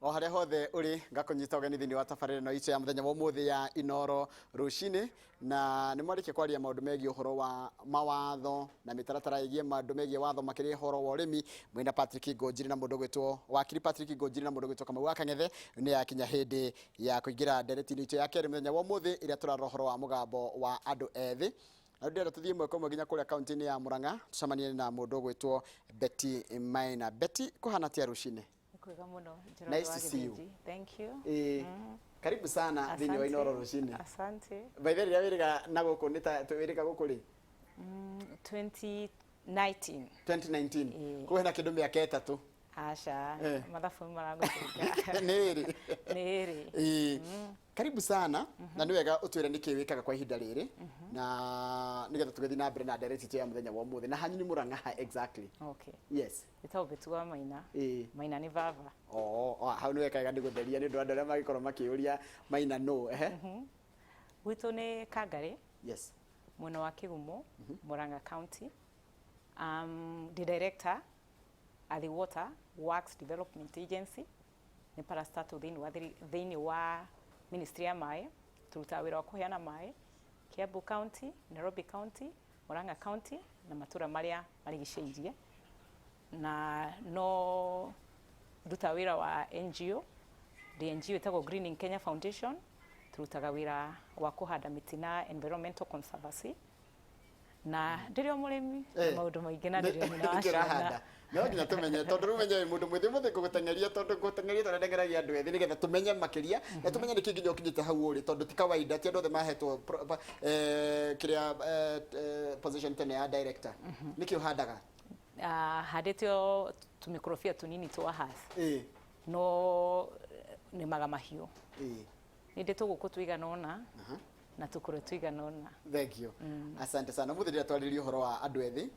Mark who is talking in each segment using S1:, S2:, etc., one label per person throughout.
S1: O harĩa hothe ũrĩ, ngakũnyita ũgeni thĩinĩ wa tabarĩra ĩno itũ ya mũthenya wa ũmũthĩ ya Inoro Rũcinĩ. Na nĩ mwarĩkia kwaria maũndũ megiĩ ũhoro wa mawatho na mĩtaratara ĩgiĩ maũndũ megiĩ watho, makĩria ũhoro wa ũrĩmi, mwĩna Patrick Ngũnjiri na mũndũ ũgwĩtwo wakiri Patrick Ngũnjiri na mũndũ ũgwĩtwo Kamau wa Kang'ethe. Nĩ yakinya hĩndĩ ya kũingĩra ndereti-inĩ itũ ya kerĩ mũthenya wa ũmũthĩ, ĩrĩa tũrarora ũhoro wa mũgambo wa andũ ethĩ. Na rĩu ndĩrenda tũthiĩ ĩmwe kwa ĩmwe nginya kũrĩa kaunti-inĩ ya Murang'a, tũcemanie na mũndũ ũgwĩtwo Betty Maina. Betty, kũhana atĩa rũcinĩ?
S2: Nĩ kwega mũno. Njoroge
S1: Nice
S2: wa
S1: to see you.
S2: Gĩthĩnji. Thank you.
S1: Ĩĩ, karibu sana thĩinĩ wa Inoro Rũcinĩ.
S2: Asante.
S1: By the way, rĩrĩa wĩrĩga na gũkũ nĩ ta wĩrĩga gũkũ rĩ?
S2: 2019.
S1: 2019.
S2: Ĩĩ.
S1: Koguo hena kĩndũ mĩaka 3.
S2: Aca.
S1: Eh.
S2: Mathabu nĩ maragũtũnga.
S1: Nĩ ĩrĩ.
S2: Nĩ ĩrĩ.
S1: Ĩĩ. Karibu sana, na nĩ wega ũtwĩre nĩkĩ wĩkaga kwa ihinda rĩrĩ, na nĩgetha tũgĩthiĩ na mbere na ndereti itũ ya mũthenya wa ũmũthĩ. Na hanyu nĩ Murang'a ha exactly?
S2: Okay.
S1: Yes.
S2: Ĩtagwo Betty wa Maina.
S1: Ĩĩ.
S2: Maina nĩ baba.
S1: Oh, hau nĩ wega nĩ gũtheria nĩ ũndũ wa andũ arĩa mangĩkorwo makĩũria Maina nũ. Ehe.
S2: Gwitũ nĩ Kangarĩ.
S1: Yes.
S2: Mwena wa Kĩgumo, Murang'a County. The director at the Water Works Development Agency, nĩ parastatal thĩinĩ wa Ministry ya maĩ. Tũrutaga wĩra wa kũheana maĩ Kiambu County, Nairobi County, Murang'a County na matũra marĩa marigicĩirie. Na no ndutaga wĩra wa NGO, ndĩ NGO ĩtagwo Greening Kenya Foundation. Tũrutaga wĩra wa kũhanda mĩtĩ na environmental conservancy. Na ndĩrĩ o mũrĩmi na maũndũ maingĩ, na ndĩrĩ o nyina wa
S1: Nĩkĩ ũrahanda?
S2: ciana.
S1: No nginya tũmenye, tondũ rĩu menye wĩ mũndũ mwĩthĩ. Ũmũthĩ ngũgũteng'eria tondũ ngũteng'eria tondũ ndeng'eragia andũ ethĩ, nĩgetha tũmenye makĩria na tũmenye nĩkĩ nginya ũkinyĩte hau ũrĩ, tondũ ti kawaida, ti andũ othe mahetwo kĩrĩa position tene ya director. Nĩkĩ ũhandaga?
S2: Ah, handĩte o tũmĩkorobia tũnini twa Hass. No nĩmaga mahiũ. Nĩ ndĩ tũgũkũ tũigana ũna na tũkũrwe tũigana ũna.
S1: Thank you. Asante sana. Mũthĩ ndĩrĩa twarĩrĩria ũhoro wa andũ ethĩ.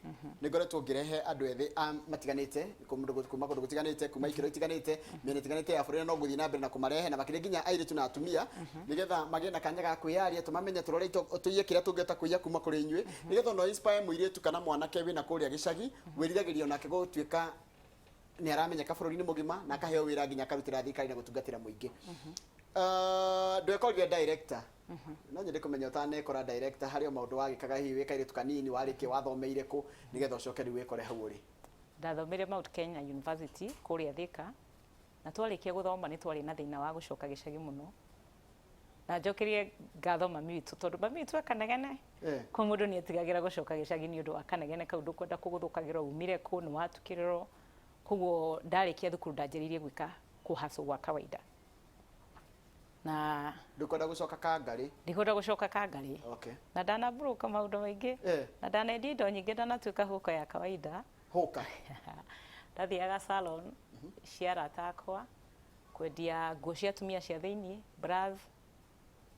S1: Nĩ ngoretwo ngĩrehe andũ ethĩ a matiganĩte, kuma kũndũ gũtiganĩte, kuma ikĩro itiganĩte, mĩena ĩtiganĩte ya bũrũri, na no ngũthiĩ na mbere na kũmarehe, na makĩria nginya airĩtu na atumia, nĩgetha magĩe na kanya ga kwĩyaria, tũmamenye, tũrore tũiye kĩrĩa tũngĩhota kũiya kuma kũrĩ inyuĩ, nĩgetha ona inspire mũirĩtu kana mwanake wĩna kũrĩa gĩcagi, wĩriragĩria onake gũtuĩka nĩ aramenyeka bũrũri-inĩ mũgima na akaheo wĩra nginya akarutĩra thirikari na gũtungatĩra mũingĩ. Ndwekorire director, no nyende kũmenya ũtanekora director harĩ o maũndũ wagĩkaga, hihi wĩ kairĩtu kanini, warĩkia wathomeire kũ nĩgetha ũcoke rĩu wĩkore hau ũrĩ?
S2: Ndathomeire Mount Kenya University kũrĩa Thika, na twarĩkia gũthoma nĩ twarĩ na thĩna wa gũcoka gĩcagi mũno. Na njokerie ngatho mami witũ, tondũ mami witũ e kanegene. Kwa mũndũ nĩ etigagĩra gũcoka gĩcagi nĩ ũndũ wa kanegene kau, ndũkwenda kũgũthũkagĩrwo umire kũ, nĩ watukĩrĩrwo. Koguo ndarĩkia thukuru ndanjĩrĩirie gwĩka kũhacwo gwa kawaida. Na
S1: Ndũkwenda gũcoka Kangarĩ?
S2: Ndikwenda gũcoka Kangarĩ. Na ndanamburuka maũndũ maingĩ. Na ndanendia indo nyingĩ, ndanatuĩka hũka ya kawaida.
S1: Hũka?
S2: Ndathiaga salon cia arata akwa kwendia nguo cia atumia cia thĩinĩ, bras,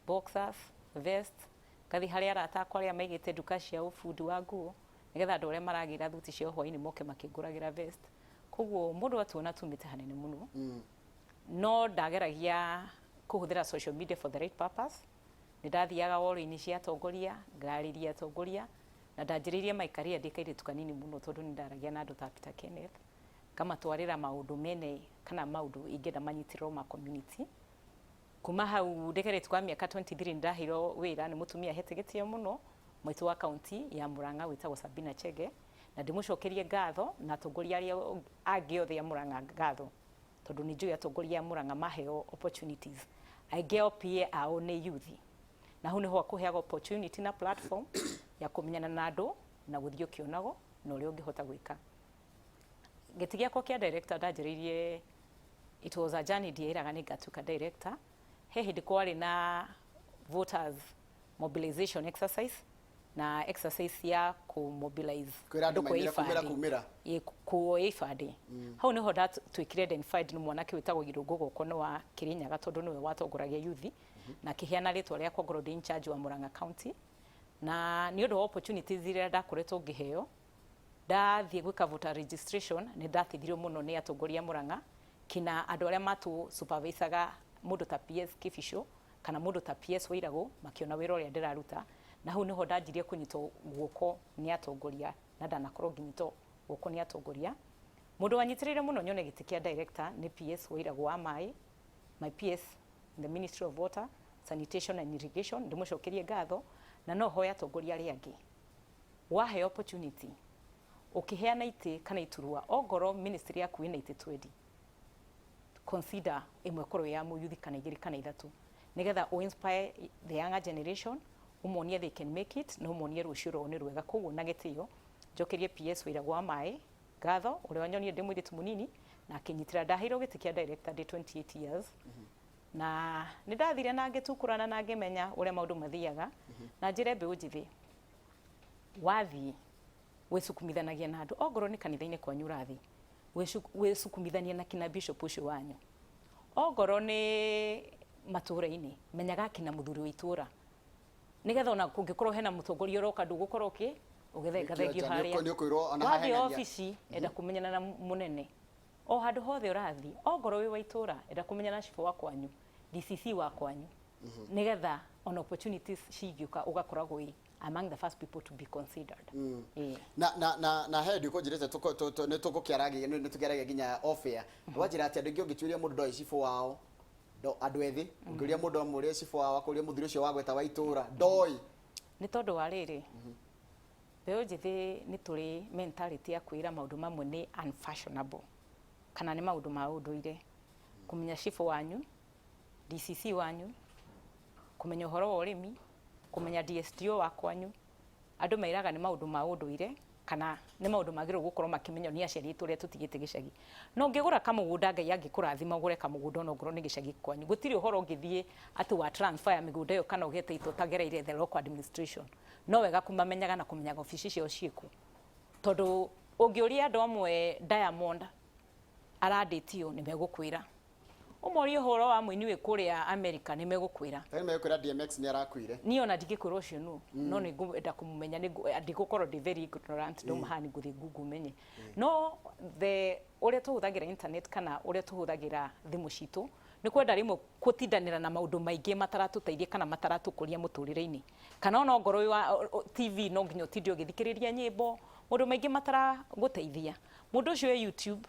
S2: boxers, vest. Ngathiĩ harĩ arata akwa arĩa maigĩte nduka cia ũbundi wa nguo, nĩgetha andũ arĩa maragĩra thuti cia hwainĩ moke makĩngũragĩra vest. Koguo mũndũ atuona tumĩte hanene mũno. No ndageragia kũhũthĩra social media for the right purpose. Nĩ ndathiaga wall-inĩ cia atongoria, ngarĩria atongoria, na ndanjĩrĩirie my career ndĩ kairĩtu kanini mũno, tondũ nĩ ndaragia na andũ ta Peter Kenneth, ngamatwarĩra maũndũ mene kana maũndũ ingĩenda manyitĩrĩrwo ma community. Kuma hau ndĩ kairĩtu ka mĩaka 23 nĩ ndaheirwo wĩra nĩ mũtumia hete gĩtĩo mũno, maitũ wa kaunti ya Murang'a wĩtagwo Sabina Chege, na ndĩmũcokerie ngatho na atongoria arĩa angĩ othe a Murang'a ngatho, tondũ nĩ njũĩ atongoria a Murang'a maheo opportunities, aingĩ ao PA ao nĩ youth, na hau nĩho akũheaga opportunity na platform ya kũmenyana na andũ na gũthiĩ ũkĩonagwo na ũrĩa ũngĩhota gwĩka. Gĩtĩ gĩakwa kĩa director ndanjĩrĩirie, it was a journey, ndieĩraga nĩ ngatuĩka director. He hĩndĩ kwarĩ na voters mobilization exercise, na exercise ya kũ mobilize
S1: Kwĩra andũ
S2: andũ kuoya
S1: maumĩre kumĩra
S2: ibandĩ.
S1: kumĩra.
S2: Ĩ, kuoya ibandĩ. Hau nĩho ndatuĩkire identified nĩ mwanake wĩtagwo Irũngũ Goko wa Kĩrĩnyaga, tondũ nĩwe watongoragia youth, na akĩheana rĩtwa rĩakwa ngorwo ndĩ in charge wa Murang'a County. Na nĩ ũndũ wa opportunities iria ndakoretwo ngĩheo, ndathiĩ gwĩka voter registration nĩ ndateithirio mũno nĩ atongoria a Murang'a, kina andũ arĩa matũ supervisaga, mũndũ ta PS Kibicho kana mũndũ ta PS Wairagũ, makĩona wĩra ũrĩa ndĩraruta. Na hau nĩho ndanjirie kũnyitwo guoko nĩ atongoria, na ndanakorwo ngĩnyitwo guoko nĩ atongoria. Mũndũ wanyitĩrĩire mũno nyone gĩtĩ kĩa director nĩ PS Wairagũ wa maĩ, my PS in the Ministry of Water, Sanitation and Irrigation, ndĩmũcokerie ngatho, na no hoe atongoria arĩa angĩ. Waheo opportunity, ũkĩheana itĩ kana iturwa, ongorwo ministry yaku ĩna itĩ 20, consider ĩmwe ĩkorwo ĩ ya mũyuthi kana igĩrĩ kana ithatũ, nĩgetha ũ inspire the younger generation, ũmonie they can make it, na ũmonie rũciũ rwao nĩ rwega. Koguo na gĩtĩo, njokerie PS Wairagũ wa maĩ ngatho, ũrĩa wanyonire ndĩ mũirĩtu mũnini na akĩnyitĩra. Ndaheirwo gĩtĩ kĩa director ndĩ 28 years, na nĩ ndathire na ngĩtukũrana na ngĩmenya ũrĩa maũndũ mathiaga. Na njĩre mbeũ njĩthĩ, wathiĩ wĩcukumithanagia na andũ, ongorwo nĩ kanitha-inĩ kwanyu ũrathiĩ wĩcukumithanie na kina bishop ũcio wanyu, ongorwo nĩ matũũra-inĩ menyaga kina mũthuri wa itũũra, nĩgetha ona kũngĩkorwo hena mũtongoria ũroka ndũgũkorwo ũkĩ ũgĩthengathengio harĩa.
S1: Nĩ ũkwĩrwo ona
S2: wathiĩ
S1: haheng'ania.
S2: Obici enda kũmenyana na mũnene o handũ hothe ũrathiĩ, ongorwo wĩ wa itũũra enda kũmenyana na cibũ wa kwanyu, DCC wa kwanyu, nĩgetha ona opportunities cingĩũka ũgakoragwo wĩ among the first people to be considered. Ĩĩ.
S1: Na he ndiko njirite nĩ tũgũkĩaragia, nĩ tũkĩaragia nginya off air, wanjĩra atĩ andũ aingĩ ũngĩtuĩria mũndũ ndoĩ cibũ wao, andũ ethĩ ũngĩũria mũndũ amũrie cibũ wao, akũrie mũthuri ũcio wagweta wa itũũra, ndoĩ.
S2: Nĩ tondũ wa rĩrĩ, mbeũ njĩthĩ nĩ tũrĩ mentality ya kwĩra maũndũ mamwe nĩ unfashionable kana nĩ maũndũ ma ũndũire. Kũmenya cibũ wanyu, DCC wanyu, kũmenya ũhoro wa ũrĩmi, kũmenya DSTO wa kwanyu, andũ mairaga nĩ maũndũ ma ũndũire kana nĩ maũndũ magĩrĩirwo gũkorwo makĩmenywo nĩ aciari aitũ ũrĩa tũtigĩte gĩcagi. No ũngĩgũra kamũgũnda, Ngai angĩkũrathima ũgũre kamũgũnda, ona ongorwo nĩ gĩcagi kwanyu, gũtirĩ ũhoro ũngĩthiĩ atĩ wa transfer ya mĩgũnda ĩyo kana ũgĩe title ũtagereire the local administration. No wega kũmamenyaga na kũmenyaga obici ciao ciĩkũ, tondũ ũngĩũria andũ amwe Diamond arandĩtio, nĩ megũkwĩra. Ũmorie ũhoro wa mũini wĩ kũrĩa America, nĩ megũkwĩra.
S1: Nĩ mekwĩra DMX nĩ arakuire.
S2: Niĩ ona ndingĩkwĩra ũcio nũ, no nĩ ngwenda kũmũmenya, ndigũkorwo ndĩ very ignorant, ndauma haha nĩ ngũthiĩ Google menye. No the ũrĩa tũhũthagĩra internet kana ũrĩa tũhũthagĩra thimũ citũ nĩ kwenda rĩmwe gũtindanĩra na maũndũ maingĩ mataratũteithia kana mataratũkũria mũtũrĩre-inĩ, kana ona ongorwo wĩ wa TV no nginya ũtinde ũgĩthikĩrĩria nyĩmbo, maũndũ maingĩ mataragũteithia. Mũndũ ũcio wĩ YouTube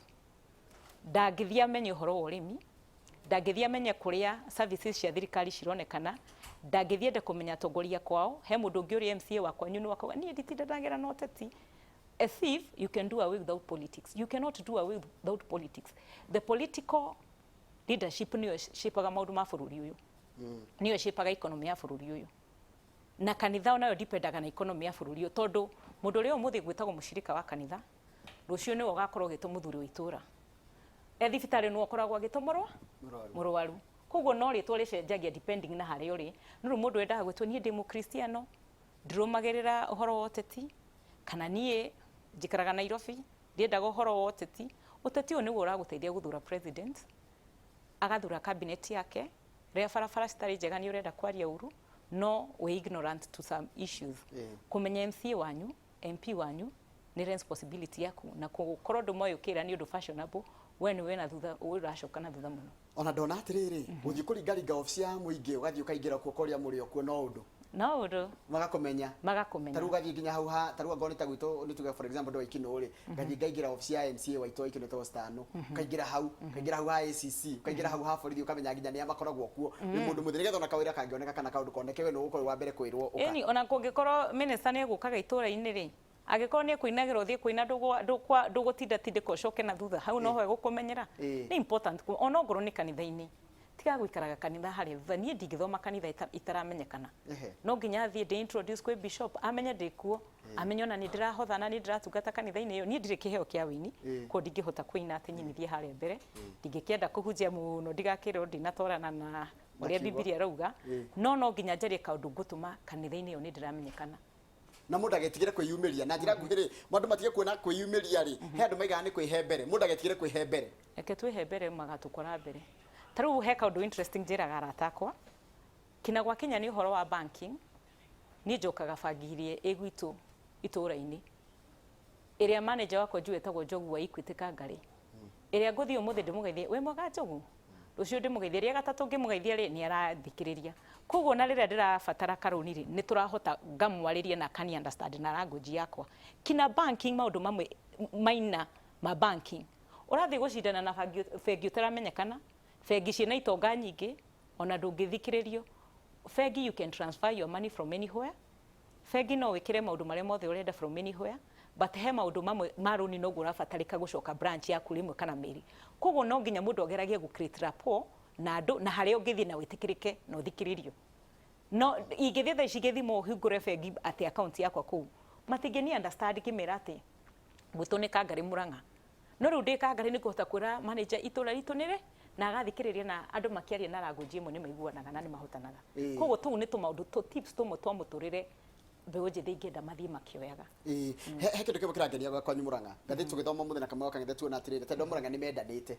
S2: ndangĩthiĩ amenye ũhoro wa ũrĩmi, ndangĩthiĩ amenye kũrĩa services cia thirikari cironekana, ndangĩthiĩ ende kũmenya atongoria kwao. He mũndũ ũngĩ ũrĩa MCA wa kwanyu nĩ wakauga niĩ nditindanagĩra na ũteti, as if you can do away without politics. You cannot do away without politics. The political leadership nĩyo shapeaga maũndũ ma bũrũri ũyũ, nĩyo shapeaga economy ya bũrũri ũyũ, na kanitha onayo dipendaga na economy ya bũrũri ũyũ, tondũ mũndũ ũrĩa ũmũthĩ gwĩtagwo mũcirika wa kanitha, rũciũ nĩwe ũgakorwo ũgĩtwo mũthuri wa itũũra. E thibitarĩ nĩwe ũkoragwo agĩtwo
S1: Mũrwaru.
S2: Mũrwaru. Koguo no rĩtwa rĩcenjagia depending na harĩa ũrĩ. No rĩu mũndũ wendaga gwĩtwo niĩ ndĩ mũkristiano, ndirũmagĩrĩra ũhoro wa ũteti, kana niĩ njikaraga Nairobi, ndiendaga ũhoro wa ũteti. Ũteti ũyũ nĩguo ũragũteithia gũthura president, agathura cabinet yake. Rĩrĩa barabara citarĩ njega nĩ ũrenda kwaria ũru, no wĩ ignorant to some issues. Kũmenya MCA wanyu, MP wanyu nĩ responsibility yaku, na gũkorwo ndũmoĩ ũkĩra nĩ ũndũ fashionable, we nĩ wĩna thutha, ũracoka na thutha mũno.
S1: Ona ndona atĩrĩrĩ, gũthiĩ kũringaringa obici ya mũingĩ, ũgathiĩ ũkaingĩra kuo ũkoria mũrĩ o kuo, no ũndũ
S2: no ũndũ
S1: magakũmenya.
S2: Magakũmenya.
S1: Tarĩu ũgathiĩ nginya hau ha tarĩu angorwo nĩ ta gwitũ, nĩ tuge for example ndwa Ikinũ rĩ, ngathiĩ ngaingĩra obici ya MCA waitũ wa Ikinũ ĩtagwo Stano, ũkaingĩra hau, ũkaingĩra hau ha ACC, ũkaingĩra hau ha borithi, ũkamenya nginya nĩa makoragwo kuo nĩ mũndũ mũthĩ, nĩgetha ona kawĩra kangĩoneka kana kaũndũ koneke, we nĩ ũgũkorwo wa mbere kwĩrwo ũka.
S2: Ĩni, ona kũngĩkorwo minister nĩ egũkaga itũũra-inĩ rĩ, angĩkorwo nĩ ekũinagĩra ũthiĩ kũina, ndũgũtinda tindĩka ũcoke na thutha hau, noho egũkũmenyera. Nĩ important ona ongorwo nĩ kanitha-inĩ, tiga gũikaraga kanitha harĩa thutha. Niĩ ndingĩthoma kanitha itaramenyekana. No nginya thiĩ ndĩ introduce kwĩ bishop, amenye ndĩ kuo, amenye ona nĩ ndĩrahotha na nĩ ndĩratungata kanitha-inĩ ĩyo. Niĩ ndirĩ kĩheo kĩa wĩini, koguo ndingĩhota kũina atĩ nyinithie harĩa mbere. Ndingĩkĩenda kũhunjia mũno ndigakĩrwo ndinatwarana na ũrĩa
S1: kiugo.
S2: Bibilia ĩrauga. No nginya njarie kaũndũ ngũtũma kanitha-inĩ ĩyo nĩ ndĩramenyekana.
S1: Na mũndũ agetigĩre kwĩyumĩria na njĩra nguhĩ rĩ, mũndũ matige kuona kwĩyumĩria rĩ, he andũ maigaga nĩ kwĩhe mbere. Mũndũ agetigĩre kwĩhe mbere.
S2: Reke twĩhe mbere, magatũkora mbere. Ta rĩu he kaũndũ interesting njĩraga arata akwa, kina gwakinya nĩ ũhoro wa banking, niĩ njokaga bangi ĩrĩa ĩ gwitũ itũũra-inĩ, ĩrĩa manager wakwa njũĩ etagwo Njogu wa Equity Kangarĩ, ĩrĩa ngũthiĩ ũmũthĩ ndĩmũgeithie, "Wĩ mwega Njogu?" Rũciũ ndĩmũgeithie, rĩa gatatũ ngĩmũgeithia rĩ, nĩ arathikĩrĩria. Koguo na rĩrĩa ndĩrabatara karũni rĩ, nĩ tũrahota ngamwarĩria na akani understand na language yakwa. Kina banking, maũndũ mamwe maina ma banking. Ũrathiĩ gũcindana na bengi ũtaramenyekana, bengi ciĩna itonga nyingĩ, ona ndũngĩthikĩrĩrio. Bengi you can transfer your money from anywhere. Bengi no wĩkĩre maũndũ marĩa mothe ũrenda from anywhere, but he maũndũ mamwe ma rũni noguo ũrabatarĩka gũcoka branch yaku rĩmwe kana merĩ. Koguo no nginya mũndũ ageragie gũ create rapport na andũ na harĩa ũngĩthiĩ na wĩtĩkĩrĩke na ũthikĩrĩrio. No ingĩthiĩ thaa ici Gĩthimo hingũre bengi atĩ account yakwa kũu, matingĩni understand ngĩmera atĩ gwitũ nĩ Kangarĩ Mũrang'a. No rĩu ndĩ Kangarĩ nĩ ngũhota kwĩra manager itũra ritũ nĩrĩ na agathikĩrĩria na andũ makĩaria na language ĩmwe nĩ maiguanaga na nĩ mahotanaga. Koguo tũu nĩ tũmaũndũ tũ tips tũmwe twa mũtũrĩre mbeũ njĩthĩ ingĩenda mathiĩ makĩoyaga.
S1: Ĩĩ, he kĩndũ kĩmwe kĩrangenia gwa kwanyu Mũrang'a. Ngathĩti tũgĩthoma mũthenya kamwe wa kang'ethe tuona atĩrĩrĩ, tondũ Mũrang'a nĩ mendanĩte.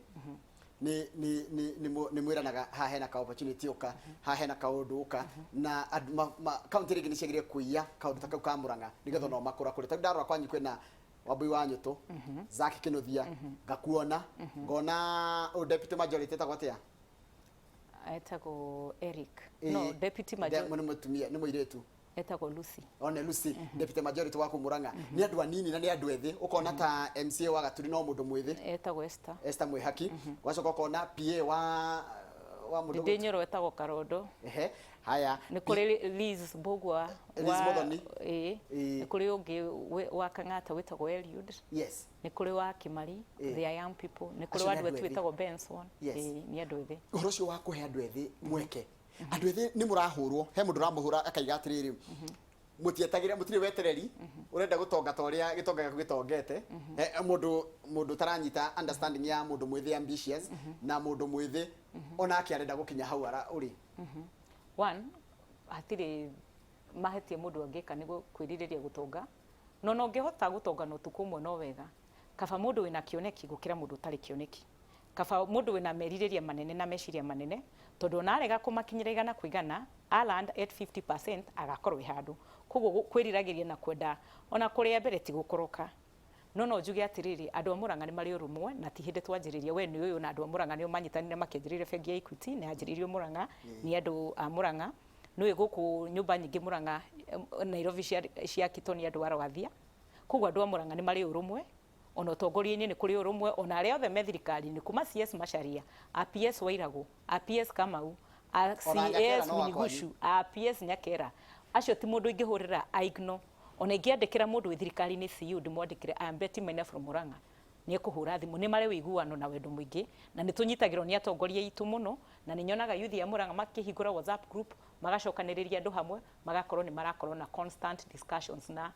S1: Nĩ mwĩranaga haha hena ka opportunity ũka, haha hena kaũndũ ũka, na andũ kaunti rĩngĩ nĩ ciagĩrĩire kũiya kaũndũ ta kau ka Mũrang'a nĩgetha onao makũrakũre. Tarĩu ndarora kwanyu kwĩna Wambui wa Nyũtũ, Zack Kĩnuthia, ngakuona, ngona ũyũ deputy majority etagwo atĩa?
S2: Etagwo Eric. No, deputy majority.
S1: Nĩ mũtumia, nĩ mũirĩtu.
S2: Etagwo Lucy.
S1: One Lucy, deputy majority wa kũu Murang'a. Nĩ andũ anini na nĩ andũ ethĩ. Ũkona ta MCA wa Gaturi no mũndũ mwĩthĩ.
S2: Etagwo Esther.
S1: Esther Mwĩhaki. Ũgacoka ũkona PA wa mũndũ
S2: Ndĩ Nyoro etagwo Karondo.
S1: Ehe. Haya.
S2: Nĩ kũrĩ Liz Mbũgua.
S1: Liz Muthoni.
S2: Ĩĩ. Nĩ kũrĩ ũngĩ wa Kang'ata wĩtagwo Eliud. Nĩ kũrĩ wa Kĩmari, they are young people. Nĩ kũrĩ
S1: Acio
S2: wa
S1: nĩ
S2: andũ
S1: andũ
S2: etu
S1: ethĩ.
S2: wĩtagwo Benson. Ĩĩ, nĩ andũ ethĩ.
S1: Ũhoro ũcio wa kũhe andũ ethĩ mweke. Andũ ethĩ nĩ mũrahũrwo, he mũndũ ũramũhũra akaiga atĩrĩrĩ, mũtietagĩra, mũtirĩ wetereri, ũrenda gũtonga ta ũrĩa gĩtonga gĩaku gĩtongete. Mũndũ ũtaranyita understanding ya mũndũ mwĩthĩ ambitious, na mũndũ mwĩthĩ onake arenda gũkinya hau ũrĩ.
S2: One, hatirĩ mahĩtia mũndũ angĩka nĩ kwĩrirĩria gũtonga. No no ũngĩhota gũtonga na ũtukũ ũmwe no wega. Kaba mũndũ wĩna kĩoneki gũkĩra mũndũ ũtarĩ kĩoneki. Kaba mũndũ wĩna merirĩria manene na meciria manene, tondũ ona arega kũmakinyĩra igana kwa igana, a land at 50% agakorwo ĩ handũ. Koguo kwĩriragĩria na kwenda ona kũrĩa mbere ti gũkoroka. No no njuge atĩrĩrĩ, andũ a Murang'a nĩ marĩ ũrũmwe na ti hĩndĩ twanjĩrĩria. We nĩ ũyũ na andũ a Murang'a nĩo manyitanire makĩanjĩrĩria bengi ya Equity, na yanjĩrĩirio Murang'a nĩ andũ a Murang'a. Nĩũĩ gũkũ nyũmba nyingĩ Murang'a, Nairobi ciakĩtwo nĩ andũ a Rwathia. Koguo andũ a Murang'a nĩ marĩ ũrũmwe, ona ũtongoria-inĩ nĩ kũrĩ ũrũmwe, ona arĩa othe me thirikari-inĩ, kuma CS Macharia, a PS Wairagũ, a PS Kamau, a
S1: Ona Nyakera
S2: CS
S1: no wa kwanyu.
S2: Munigucu, a PS Nyakera, acio ti mũndũ ingĩhũrĩra a ignore. Ona ingĩandĩkĩra mũndũ wĩ thirikari-inĩ CU ndĩmwandĩkĩre I am Betty Maina from Murang'a, nĩ ekũhũra thimũ. Nĩ marĩ ũiguano na wendo mũingĩ, na nĩ tũnyitagĩrwo nĩ atongoria aitũ mũno, na nĩ nyonaga youth ya Murang'a makĩhingũra WhatsApp group, magacokanĩrĩria andũ hamwe, magakorwo nĩ marakorwo na constant discussions na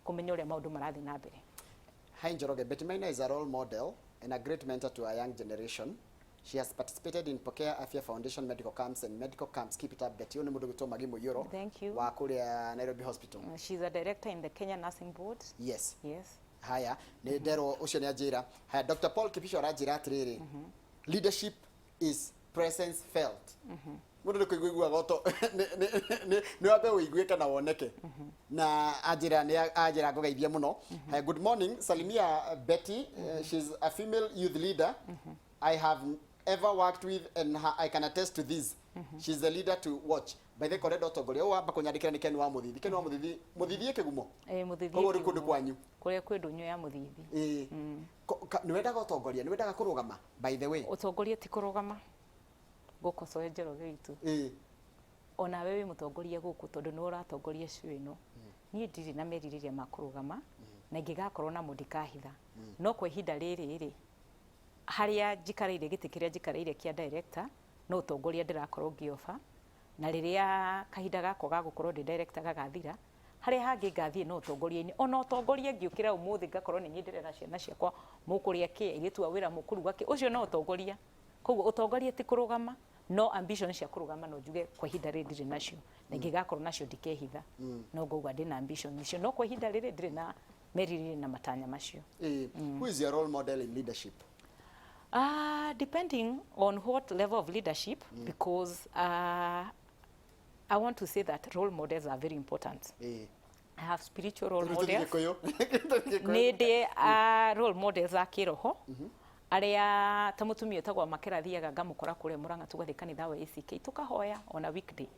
S2: kũmenya ũrĩa maũndũ marathiĩ na mbere.
S1: Hi Njoroge, Betty Maina is a role model and a great mentor to our young generation. She has participated in Pokea Afya Foundation medical camps and medical camps. Keep it up, Betty. Ũyũ nĩ mũndũ gwĩtwo Magi Mũiyũro
S2: Thank you.
S1: wa kũrĩa Nairobi Hospital.
S2: She's a director in the Kenya Nursing Board.
S1: Yes.
S2: Yes.
S1: Haya, nĩ nderwo ũcio nĩ anjĩra. Haya, Dr. Paul Kipisho aranjĩra atĩrĩrĩ, leadership is presence felt. Mũndũ nĩ kũigua iguaga ũto nĩ wambe ũigue kana woneke. Na anjĩra nĩ anjĩra ngũgeithie mũno. Haya, good morning, salimia Betty. She's a female youth leader I have ever worked with and I can attest to this. She's the leader to watch. By the way, korenda ũtongoria ũyũ wamba kũnyandĩkĩra nĩ Ken wa Mũthithi. Ken wa Mũthithi, Mũthithi ĩ Kĩgumo?
S2: Ĩ, Mũthithi
S1: Koguo
S2: ĩ
S1: rĩu kũndũ
S2: Kĩgumo.
S1: kwanyu.
S2: Kũrĩa kwĩ ndũnyũ ya Mũthithi.
S1: Ĩ. Nĩ wendaga ũtongoria? Nĩ wendaga kũrũgama? By the way.
S2: Ũtongoria ti kũrũgama. Gũkocoe Njoroge witũ. Onawe wĩ mũtongoria gũkũ tondũ nĩwe ũratongoria show ĩno. Niĩ ndirĩ na merirĩria ma kũrũgama, na ingĩgakorwo namo ndikahitha. No kwa ihinda rĩrĩ rĩ, harĩa njikarĩire gĩtĩ kĩrĩa njikarĩire kĩa director, no ũtongoria ndĩrakorwo ngĩoba, na rĩrĩa kahinda gakwa ga gũkorwo ndĩ director gagathira, harĩa hangĩ ngathiĩ no ũtongoria-inĩ. Ona ũtongoria ngĩũkĩra ũmũthĩ ngakorwo nĩ niĩ ndĩrera ciana ciakwa, mũkũrĩa kĩ, airĩtu a wĩra mũkũruga kĩ, ũcio no ũtongoria. Koguo ũtongoria ti kũrũgama, no ambition cia kũrũgama no njuge kwa ihinda rĩrĩ ndirĩ nacio, na ingĩgakorwo nacio ndikehitha. No ngauga ndĩna ambition icio, no kwa ihinda rĩrĩ ndirĩ na merirĩria na matanya macio.
S1: Who is your role model in leadership?
S2: Depending on what level of leadership, because I want to say that role models are very important. I have spiritual role
S1: Rĩu tũthiĩ
S2: models.
S1: Gĩkũyũ. Tũthiĩ Gĩkũyũ.
S2: Nĩ ndĩ role models a kĩroho arĩa ta mũtumia ũtagwo Makera thiaga ngamũkora kũrĩa Mũrang'a tũgathiĩ kanitha wa ACK tũkahoya ona weekday,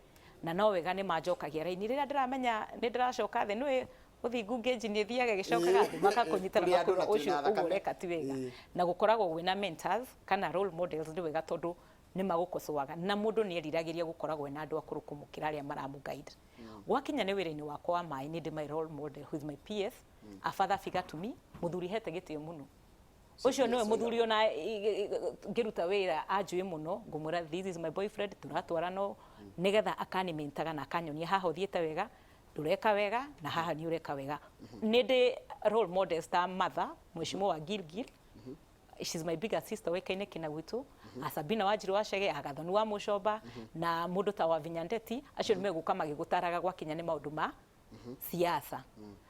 S2: na no wega nĩ manjokagia raini rĩrĩa ndĩramenya nĩ ndĩracoka thĩ nĩũĩ Ũthingu ngĩnji nĩ ĩthiaga ĩgĩcokaga thĩ, makakũnyita na
S1: Kũrĩ andũ
S2: makwĩra
S1: na twĩna
S2: ũcio ũguo
S1: thakame.
S2: ũreka ti wega. Na gũkoragwo gwĩna mentors kana role models nĩ wega, tondũ nĩ magũkocoaga, na mũndũ nĩ eriragĩria gũkoragwo ena andũ akũrũ kũmũkĩra arĩa maramũ guide. Gwakinya nĩ wĩra-inĩ wakwa wa maĩ, nĩ ndĩ my role model, who is my PS, a father figure to me, mũthuri hete gĩtĩo mũno. Ũcio nĩwe mũthuri ona ngĩruta wĩra anjũĩ mũno, ngũmwĩra, "This is my boyfriend," tũratwarana nĩgetha akanimentaga na akanyonia haha ũthiĩte wega, ndũreka wega, na haha nĩ ũreka wega. Nĩ ndĩ role models ta mother, mheshimiwa wa Gilgil, she's my bigger sister, wĩkaine kina gwitũ, a Sabina Wanjiru wa Chege, Agathoni wa Mũcomba, na mũndũ ta wa Vinyandeti. Acio nĩ megũka magĩgũtaraga gwakinya nĩ maũndũ ma siasa.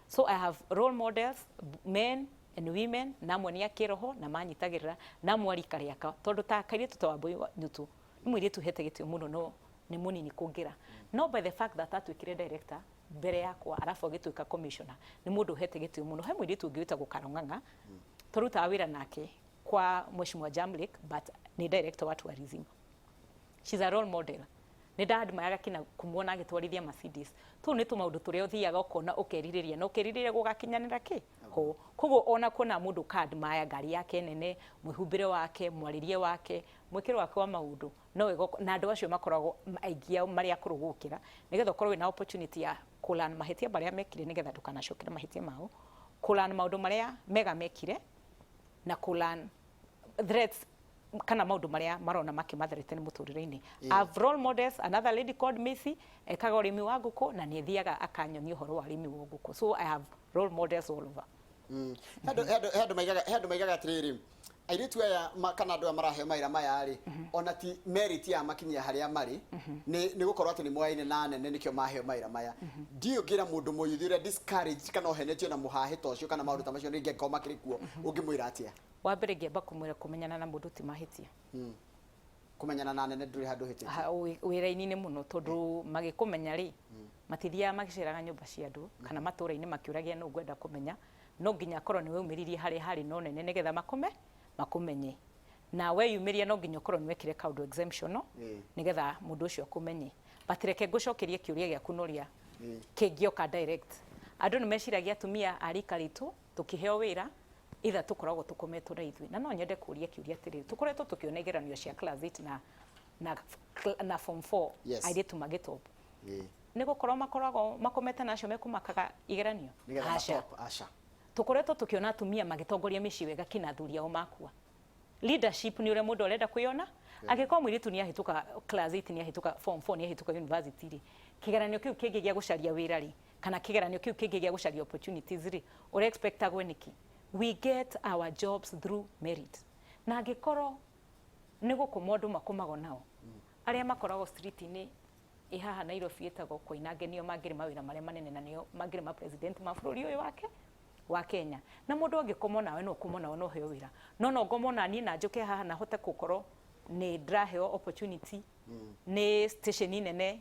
S2: So I have role models, men and women, na amwe nĩ a kĩroho na manyitagĩrĩra, na amwe a rika rĩakwa, tondũ ta kairĩtu ta Wambui wa Nyutu nĩ mũirĩtu hete gĩtĩo mũno, no nĩ mũnini kũngĩra, no by the fact that atuĩkire director mbere yakwa, arabu agĩtuĩka commissioner, nĩ mũndũ ũhete gĩtĩo mũno. He mũirĩtu ũngĩ wĩtagwo Karong'ang'a, tũrutaga wĩra nake kwa mheshimiwa Jamlek, but nĩ director wa tourism. She's a role model. Nĩ ndadmayaga kina kumuona agĩtwarithia Mercedes. Tũu nĩ tũmaũndũ tũrĩa ũthiaga ũkona, ũkerirĩria na ũkerirĩria gũgakinyanĩra kĩ ho. Koguo ona kuona mũndũ ũka-admire ngari yake nene, mwĩhumbĩre wake, mwarĩrie wake, mwĩkĩre wake wa maũndũ, no wega na andũ acio makoragwo aingĩ ao marĩ akũrũ gũkĩra, nĩgetha ũkorwo wĩna opportunity ya kũ-learn mahĩtia marĩa mekire, nĩgetha ndũkanacokere mahĩtia mao, kũ-learn maũndũ marĩa mega mekire, na kũ-learn threats kana maũndũ marĩa marona makĩmathreaten mũtũrĩre-inĩ. I have role models, another lady called Macy, ekaga ũrĩmi wa ngũkũ na nĩ athiaga akanyonia ũhoro wa ũrĩmi wa ngũkũ. So I have role models all over.
S1: He andũ maigaga atĩrĩrĩ, airĩtu aya kana andũ aya maraheo mawĩra maya rĩ, ona ti merit ya makinyia harĩa marĩ, nĩ gũkorwo atĩ nĩ moyaine na anene nĩkĩo maheo mawĩra maya. Ndiũĩ ũngĩra mũndũ mũyuthi ũrĩa discouraged kana ũhenetio na mũhahĩ ta ũcio kana maũndũ ta macio rĩngĩ angĩkorwo makĩrĩ kuo, ũngĩmwĩra atĩa?
S2: Wa mbere, ngĩamba kũmwĩra kũmenyana na mũndũ ti mahĩtia.
S1: Kũmenyana na anene ndũrĩ handũ hĩtĩtie.
S2: Wĩra-inĩ mũno, tondũ magĩkũmenya rĩ, matithiaga magĩceraga nyũmba cia andũ kana matũra-inĩ makĩũragia nũ ngwenda kũmenya. No nginya akorwo nĩ weumĩririe harĩa harĩ na ũnene nĩgetha makũme makũmenye, na weyumĩria no nginya ũkorwo nĩ wekire kaũndũ exemptional nĩgetha mũndũ ũcio akũmenye. But reke ngũcokerie kĩũria gĩaku na ũrĩa kĩngĩoka direct. Andũ nĩ meciragia atumia a rika ritũ tũkĩheo wĩra either tũkoragwo tũkometwo na ithuĩ, na no nyende kũria kĩũria atĩrĩrĩ, tũkoretwo tũkĩona igeranio cia class 8 na form 4, airĩtu magĩtop, nĩ gũkorwo makoragwo makomete na acio mekũmakaga igeranio?
S1: Nĩgetha
S2: Aca.
S1: Matop, aca.
S2: Tũkoretwo tũkĩona atumia magĩtongoria mĩciĩ wega kina athuri ao makua. Leadership nĩ ũrĩa mũndũ arenda kwĩyona. Angĩkorwo mũirĩtu nĩ ahĩtũka class 8, nĩ ahĩtũka form 4, nĩ ahĩtũka university rĩ, kĩgeranio kĩu kĩngĩ gĩa gũcaria wĩra rĩ, kana kĩgeranio kĩu kĩngĩ gĩa gũcaria opportunities rĩ, ũre expect agwe nĩkĩ? We get our jobs through merit, na angĩkorwo nĩ gũkoma andũ makomagwo nao, arĩa makoragwo street-inĩ ĩ haha Nairobi ĩtagwo Koinange nĩo mangĩrĩ mawĩra marĩa manene na nĩo mangĩrĩ ma president ma bũrũri ũyũ wake wa Kenya. Na mũndũ angĩkomwo nawe, no ũkomwo nawe no ũheo wĩra, no ngomwo na niĩ na njũke haha na hote gũkorwo nĩ ndĩraheo opportunity nĩ station nene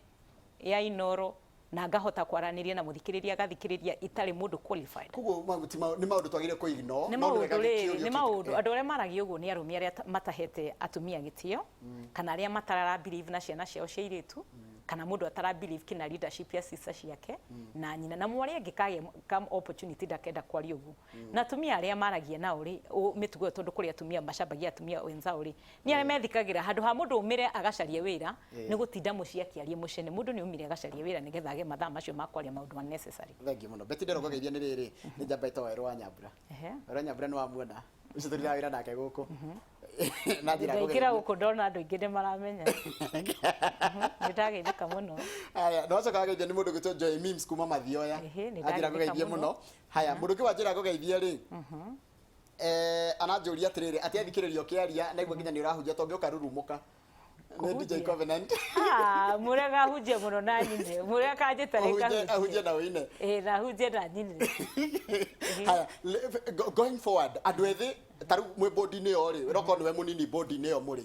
S2: ya Inoro na ngahota kwaranĩria na mũthikĩrĩria agathikĩrĩria itarĩ mũndũ qualified.
S1: Koguo nĩ maũndũ twagĩrĩire kũ ignore?
S2: Nĩ
S1: no nĩ
S2: maũndũ
S1: wega
S2: rĩrĩ
S1: kĩũrio
S2: nĩ
S1: kĩu-
S2: maũndũ andũ arĩa maragia ũguo nĩ arũme arĩa matahete atumia gĩtĩo, kana arĩa matarara believe na ciana ciao cia airĩtu, kana mũndũ atara believe kina leadership ya sister ciake na nyina, na mwarĩ angĩkagĩa ka opportunity ndakenda kwaria ũguo. Na atumia arĩa maragia nao rĩ, mĩtugo ĩyo, tondũ kũrĩ atumia macambagia atumia wenzao rĩ, nĩ arĩa methikagĩra handũ ha mũndũ umĩre agacarie wĩra, nĩ gũtinda mũciĩ akĩaria mũcene. Mũndũ nĩ umire agacarie wĩra nĩgetha age mathaa macio ma kwaria maũndũ unnecessary.
S1: Thengiũ mũno, Betty. Ndĩrona kũgeithia nĩ rĩrĩ, nĩ njamba ĩtagwo Werũ wa Nyambura. Werũ wa Nyambura nĩ wamuona ũcio tũrutaga wĩra nake gũkũ na njĩra
S2: Ndaingĩra
S1: kũgeithia.
S2: Gũkũ ndona andũ aingĩ nĩ maramenya. Nĩ ndageithĩka mũno.
S1: Haya, na wacoka wageithio nĩ mũndũ gwĩtwo Joy Mims kuma Mathioya.
S2: Ehe, nĩ
S1: Anjĩra
S2: ndageithĩka
S1: ngũgeithie
S2: mũno.
S1: mũno. Haya, mũndũ ũngĩ wanjĩra ngũgeithie rĩ, ananjũria atĩrĩrĩ, atĩ athikĩrĩria ũkĩaria naigua nginya nĩ ũrahunjia, tondũ ũngĩũka rurumũka nĩ DJ
S2: Kũhunjia?
S1: Covenant.
S2: Ah, mũrega hunjie mũno na nyine mũrega kanjĩta.
S1: Ahunjie, ahunjie na ũine.
S2: Ĩĩ, na hunjie na nyine.
S1: Haya, going forward, andũ ethĩ ta rĩu mwĩ bodi-inĩ ĩyo rĩ, ũrokorwo nĩwe mũnini bodi-inĩ ĩyo mũrĩ,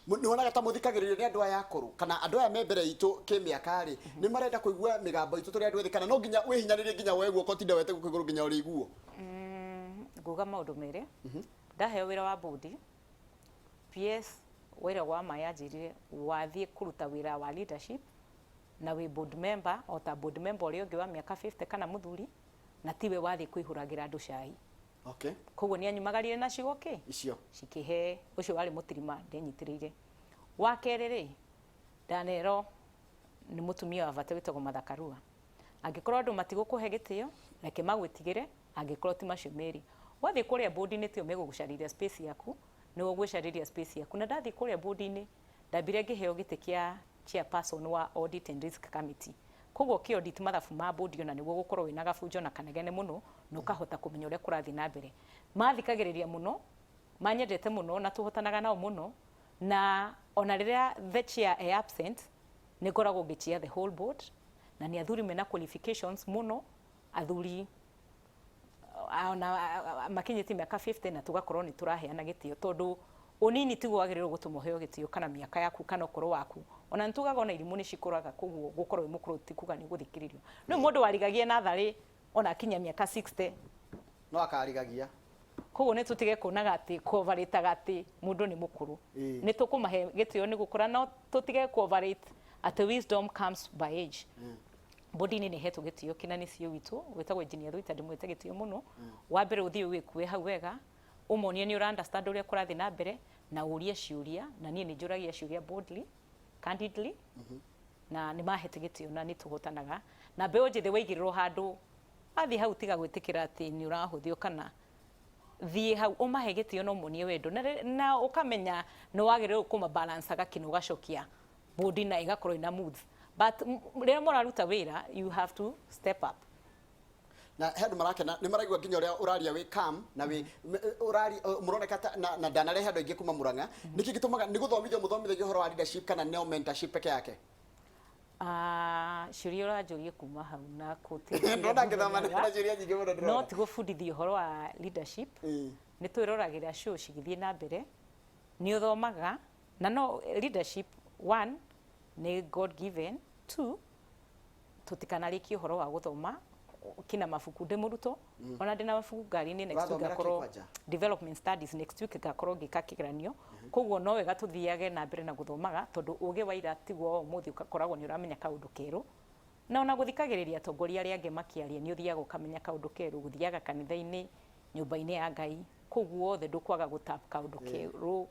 S1: nĩ wonaga ta mũthikagĩrĩrio nĩ andũ aya akũrũ kana andũ aya me mbere itũ kĩmĩaka rĩ, nĩ marenda kũigua mĩgambo itũ tũrĩ andũ ethĩ, kana no nginya wĩhinyanĩrie nginya woe guoko ũtinde wete gũkũ igũrũ nginya ũrĩiguo?
S2: Nguga maũndũ merĩ. Ndaheo wĩra wa bodi, PS wĩra wa maĩ anjĩrire, wathiĩ kũruta wĩra wa leadership na wĩ board member o ta board member ũrĩa ũngĩ wa mĩaka 50 kana mũthuri. Na tiwe wathiĩ kũihũragĩra andũ cai. Koguo nĩ anyumagarire na ciugo kĩ
S1: Icio.
S2: Cikĩhe ũcio warĩ mũtirima ndenyitĩrĩire. Wa kerĩ rĩ, ndanerwo nĩ mũtumia wa bata wĩtagwo Martha Karua, angĩkorwo andũ matigũkũhe gĩtĩo, reke magwĩtigĩre. Angĩkorwo ti macio merĩ, wathiĩ kũrĩa board-inĩ, tio megũgũcarĩria space yaku, nĩwe ũgwĩcarĩria space yaku. Na ndathiĩ kũrĩa board-inĩ, ndambire ngĩheo gĩtĩ kĩa chairperson wa audit and risk committee. Koguo kĩ audit mathabu ma board, ona nĩguo gũkorwo wĩna gabunjo na kanegene mũno na ũkahota kũmenya ũrĩa kũrathiĩ na mbere. Mathikagĩrĩria mũno, manyendete mũno na tũhotanaga nao mũno. Na ona rĩrĩa the chair e absent, nĩ ngoragwo ngĩ chair the whole board. Na nĩ athuri mena qualifications mũno, athuri ona makinyĩtie mĩaka 50, na tũgakorwo nĩ tũraheana gĩtĩo, tondũ ũnini tiguo wagĩrĩirwo gũtũma ũheo gĩtĩo, kana mĩaka yaku kana ũkũrũ waku. Ona nĩ tugaga ona irimũ nĩ cikũraga, koguo gũkorwo wĩ mũkũrũ ti kuga nĩ ũgũthikĩrĩrio. Rĩu mũndũ warigagia natharĩ ona akinyia mĩaka 60
S1: No akarigagia.
S2: Koguo nĩ tũtige kuonaga atĩ kũovarĩtaga atĩ mũndũ nĩ mũkũrũ. Nĩ tũkũmahe gĩtĩo nĩ gũkũra, no tũtige kũovarĩte atĩ wisdom comes by age. Board-inĩ nĩ hetwo gĩtĩo kĩna nĩ CEO witũ wĩtagwo Engineer Thuita, ndĩmwĩte gĩtĩo mũno. Wa mbere, ũthiĩ wĩkue hau wega, ũmonie nĩ ũra understand ũrĩa kũrathiĩ na mbere na ũrie ciũria. Na niĩ nĩ njũragia ciũria boldly, candidly, na nĩ mahete gĩtĩo na nĩ tũhotanaga. Na mbeũ njĩthĩ, waigĩrĩrwo handũ, wathiĩ hau, tiga gwĩtĩkĩra atĩ nĩ ũrahũthio, kana thiĩ hau ũmahe gĩtĩo na ũmonie wendo na ũkamenya nĩ wagĩrĩirwo kũmabalancaga kĩno, ũgacokia board na ĩgakorwo ĩna moods. But rĩrĩa mũraruta wĩra, you have to step up.
S1: Na he andũ marakena, nĩ maraigua nginya ũrĩa ũraria wĩ calm na wĩ ũrari mũroneka ta na ndanarehe andũ aingĩ kuma Murang'a. Nĩkĩ gĩtũmaga nĩ gũthomithio mũthomithagia ũhoro wa leadership, kana neo mentorship peke yake?
S2: Ah, ciũria ũranjũria kuma hau na
S1: Ndĩrona ngĩthoma na ciũria nyingĩ mũno
S2: no
S1: ndĩrona.
S2: Ti gũbundithia ũhoro wa leadership. Nĩ twĩroragĩra show cigĩthiĩ na mbere, nĩ ũthomaga. Na no leadership, one, nĩ God given; two, tũtikanarĩkie ũhoro wa gũthoma kina mabuku. Ndĩ mũrutwo, ona ndĩna mabuku ngari-inĩ. Next week
S1: Ũrathomera kĩ
S2: ngakorwo
S1: kwanja?
S2: Development studies. Next week ngakorwo ngĩka kĩgeranio. Koguo no wega tũthiage na mbere na gũthomaga, tondũ ũgĩ wa ira tiguo wa ũmũthĩ. Ũgakoragwo nĩ ũramenya kaũndũ kerũ, na ona gũthikagĩrĩria atongoria arĩa angĩ makĩaria, nĩ ũthiaga ũkamenya kaũndũ kerũ. Gũthiaga kanitha-inĩ, nyũmba-inĩ ya Ngai, kũu guothe ndũkwaga gũtap kaũndũ kerũ.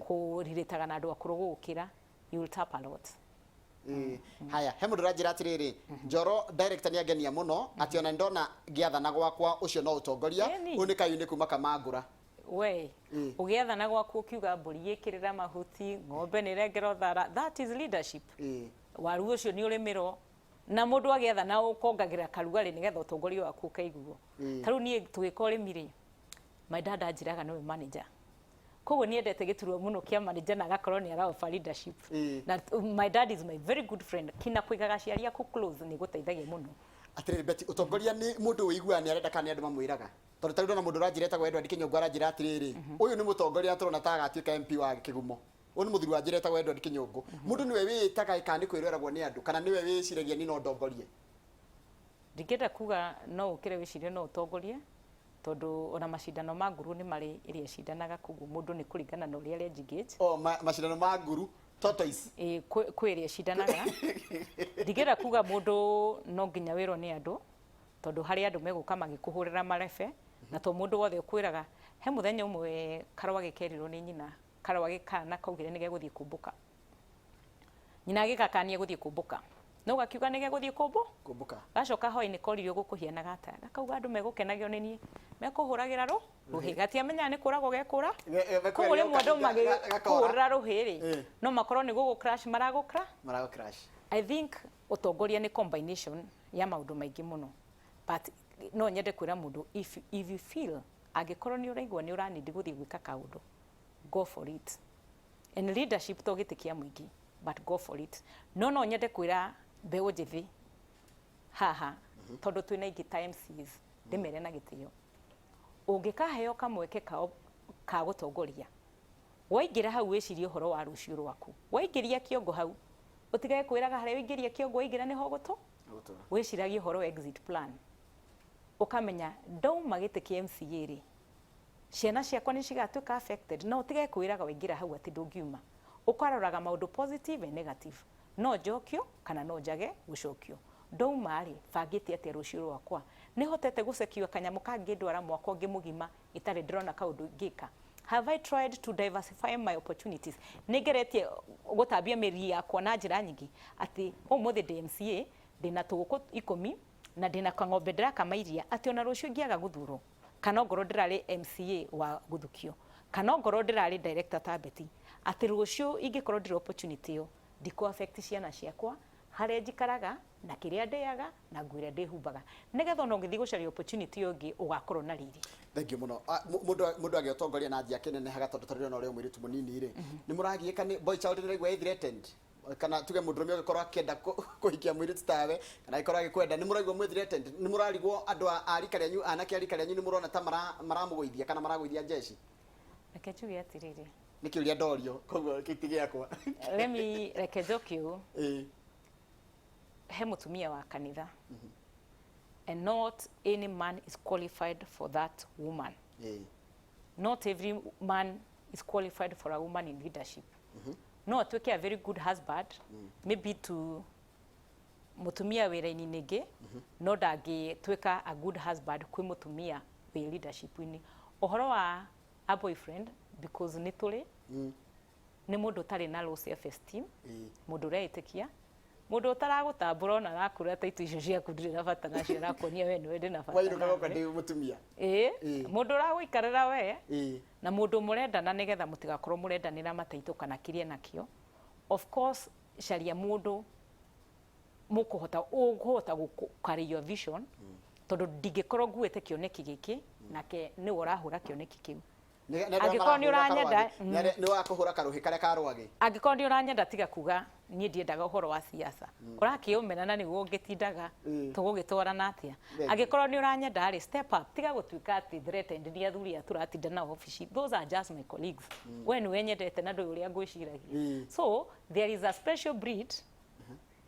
S2: Kũrirĩtaga na andũ akũrũ gũgũkĩra, you will tap a lot.
S1: Haya, he mũndũ ũranjĩra atĩrĩrĩ, Njoro director nĩ angenia mũno, atĩ ona ndona ngĩathana gwakwa, ũcio no ũtongoria.
S2: Ĩni.
S1: Ũyũ nĩ Kayuni kuma Kamangũra.
S2: We ũgĩathana gwaku, ũkiuga mbũri ĩkĩrĩra mahuti, ng'ombe nĩ ĩrengerwo thara, that is leadership. Waru ũcio nĩ ũrĩmĩrwo na mũndũ agĩathana, ũkongagĩrĩra karugarĩ nĩgetha ũtongoria waku ũkaiguo. Ta rĩu niĩ tũgĩka ũrĩmi rĩ, my dad anjĩraga nĩwe manager, koguo nĩ endete gĩturwa mũno kĩa manager na agakorwo nĩ ara offer leadership. Na my dad is my very good friend. Kina kũigaga aciari aku close nĩ gũteithagia mũno.
S1: Atĩrĩrĩ Betty, ũtongoria nĩ mũndũ wĩiguaga nĩ arenda kana nĩ andũ mamwĩraga? Tondũ tarĩu ndona mũndũ ũranjĩra etagwo Edward Kĩnyũngũ, aranjĩra atĩrĩrĩ, ũyũ nĩ mũtongoria tũrona ta agatuĩka MP wa Kĩgumo. Ũyũ nĩ mũthuri wanjĩra etagwo Edward Kĩnyũngũ. Mũndũ nĩwe wĩĩtaga kana nĩ kwĩrweragwo nĩ andũ, kana nĩwe wĩciragia ni no ndongorie?
S2: Ndingĩenda kuga no ũkĩre wĩcirie no ũtongorie, tondũ ona macindano ma nguru nĩ marĩ ĩrĩa ĩcindanaga. Koguo mũndũ nĩ kũringana na ũrĩa arengage.
S1: O macindano ma nguru, tortoise.
S2: Ĩ, kwĩ ĩrĩa ĩcindanaga. Ndingĩenda kuga mũndũ no nginya wĩrwo nĩ andũ, tondũ harĩ andũ megũka magĩkũhũrĩra marebe, na to mũndũ wothe ũkwĩraga. He mũthenya ũmwe karwagĩ kerirwo nĩ nyina, karwagĩ kana kaugire nĩ gegũthiĩ kũmbũka. Nyina agĩgakania gũthiĩ kũmbũka, no gakiuga nĩ gegũthiĩ kũmbũ
S1: Kũmbũka.
S2: Gacoka hwaĩ-inĩ koririo, gũkũhianaga atĩa? Gakauga andũ megũkenagio nĩ niĩ, mekũhũragĩra rũhĩ. Gatiamenyaga nĩ kũragwo gekũra. Koguo rĩmwe andũ magĩkũhũrĩra rũhĩ rĩ, no makorwo nĩ gũgũ crash maragũkra.
S1: Marago crash.
S2: I think ũtongoria nĩ combination ya maũndũ maingĩ mũno, but no nyende kwĩra mũndũ, if you feel, angĩkorwo nĩ ũraigua nĩ ũranindi gũthiĩ gwĩka kaũndũ, go for it. And leadership to gĩtĩ kĩa mũingĩ, but go for it. No nyende kwĩra mbeũ njĩthĩ haha, tondũ twĩna ingĩ ta MCs, ndĩmere na gĩtĩo, ũngĩkaheo kamweke kao ka gũtongoria, waingĩra hau, wĩcirie ũhoro wa rũciũ rwaku. Waingĩria kĩongo hau, ũtigage kwĩraga harĩa ũingĩria kĩongo, waingĩra nĩho gũtũ. Wĩciragie ũhoro wa exit plan, ũkamenya ndauma gĩtĩ kĩa MCA rĩ, ciana ciakwa nĩ cigatuĩka affected. No ũtige kwĩraga waingĩra hau atĩ ndũngiuma. Ũkaroraga maũndũ positive and negative: no njokio kana no njage gũcokio? Ndauma rĩ, bangĩte atĩa rũciũ rwakwa? Nĩ hotete gũcekiwa kanyamũ kangĩndwara mwaka ũngĩ mũgima itarĩ ndĩrona kaũndũ ingĩka? Have I tried to diversify my opportunities? Nĩ ngeretie gũtambia mĩri yakwa na njĩra nyingĩ, atĩ ũmũthĩ ndĩ MCA, ndĩna tũgũkũ 10 na ndĩna kang'ombe ndĩrakama iria, atĩ ona rũciũ ingĩaga gũthurwo, kana ongorwo ndĩrarĩ MCA wa gũthukio, kana ongorwo ndĩrarĩ director ta Betty, atĩ rũciũ ingĩkorwo ndirĩ opportunity ĩyo, ndikũ affect ciana ciakwa, harĩa njikaraga na kĩrĩa ndĩaga na nguo ĩrĩa ndĩhumbaga, nĩgetha ona ũngĩthiĩ gũcaria opportunity ĩyo ĩngĩ ũgakorwo na riri.
S1: Thank you muno. Ah, mundu agĩotongoria na njia kĩnenehaga, tondũ tarĩu ona ũrĩa mũirĩtu mũnini rĩ, nĩ mũragiĩka nĩ boy child nĩ raigua ĩ threatened, kana tuge mũndũrũme ũgĩkorwo akĩenda kũhikia mũirĩtu tawe kana agĩkorwo agĩkwenda, nĩ mũraigua mwĩ threatened? Nĩ mũrarigwo andũ a rika rĩanyu, anake a rika rĩanyu, nĩ mũrona ta maramũgũithia kana maragũithia njeci?
S2: Reke njuge atĩrĩrĩ.
S1: Nĩ kĩũria ndorio, koguo kĩu ti gĩakwa.
S2: Let me, reke njoke ũũ. He mũtumia wa kanitha, and not any man is qualified for that woman. Not every man is qualified for a woman in leadership. No atuĩke a very good husband maybe to mũtumia wĩra-inĩ ningĩ, no ndangĩtuĩka a good husband kwĩ mũtumia wĩ leadership-inĩ. Ũhoro wa a boyfriend, because nĩ tũrĩ nĩ mũndũ ũtarĩ na low self esteem, mũndũ ũreĩtĩkia, mũndũ ũtaragũtambũra, ona arakũra ta itu icio ciaku ndirĩ na bata nacio, arakuonia we nĩwe ndĩ na bata
S1: wainũka
S2: nawe.
S1: Goka ndĩ mũtumia.
S2: Mũndũ ũragũikarĩra we na mũndũ mũrendana, nĩgetha mũtigakorwo mũrendanĩra mataitũ kana kĩrĩa nakĩo. Of course, caria mũndũ mũkũhota, ũkũhota gũ carry your vision, tondũ ndingĩkorwo nguĩte kĩoneki gĩkĩ nake nĩwe ũrahũra kĩoneki kĩu. Angĩkorwo nĩ ũranyenda,
S1: nĩ wa kũhũra karũhĩ karĩa ka rwagĩ.
S2: Angĩkorwo nĩ ũranyenda, tiga kuga niĩ ndiendaga ũhoro wa siasa, ũrakĩũmena na nĩguo ũngĩtindaga, tũgũgĩtwarana atĩa?
S1: Thank you.
S2: Angĩkorwo nĩ ũranyenda rĩ, step up, tiga gũtuĩka atĩ threatened nĩ athuri aya tũratinda nao obici. Those are just my colleagues. We nĩwe nyendete na ndũĩ ũrĩa ngwĩciragia. So there is a special breed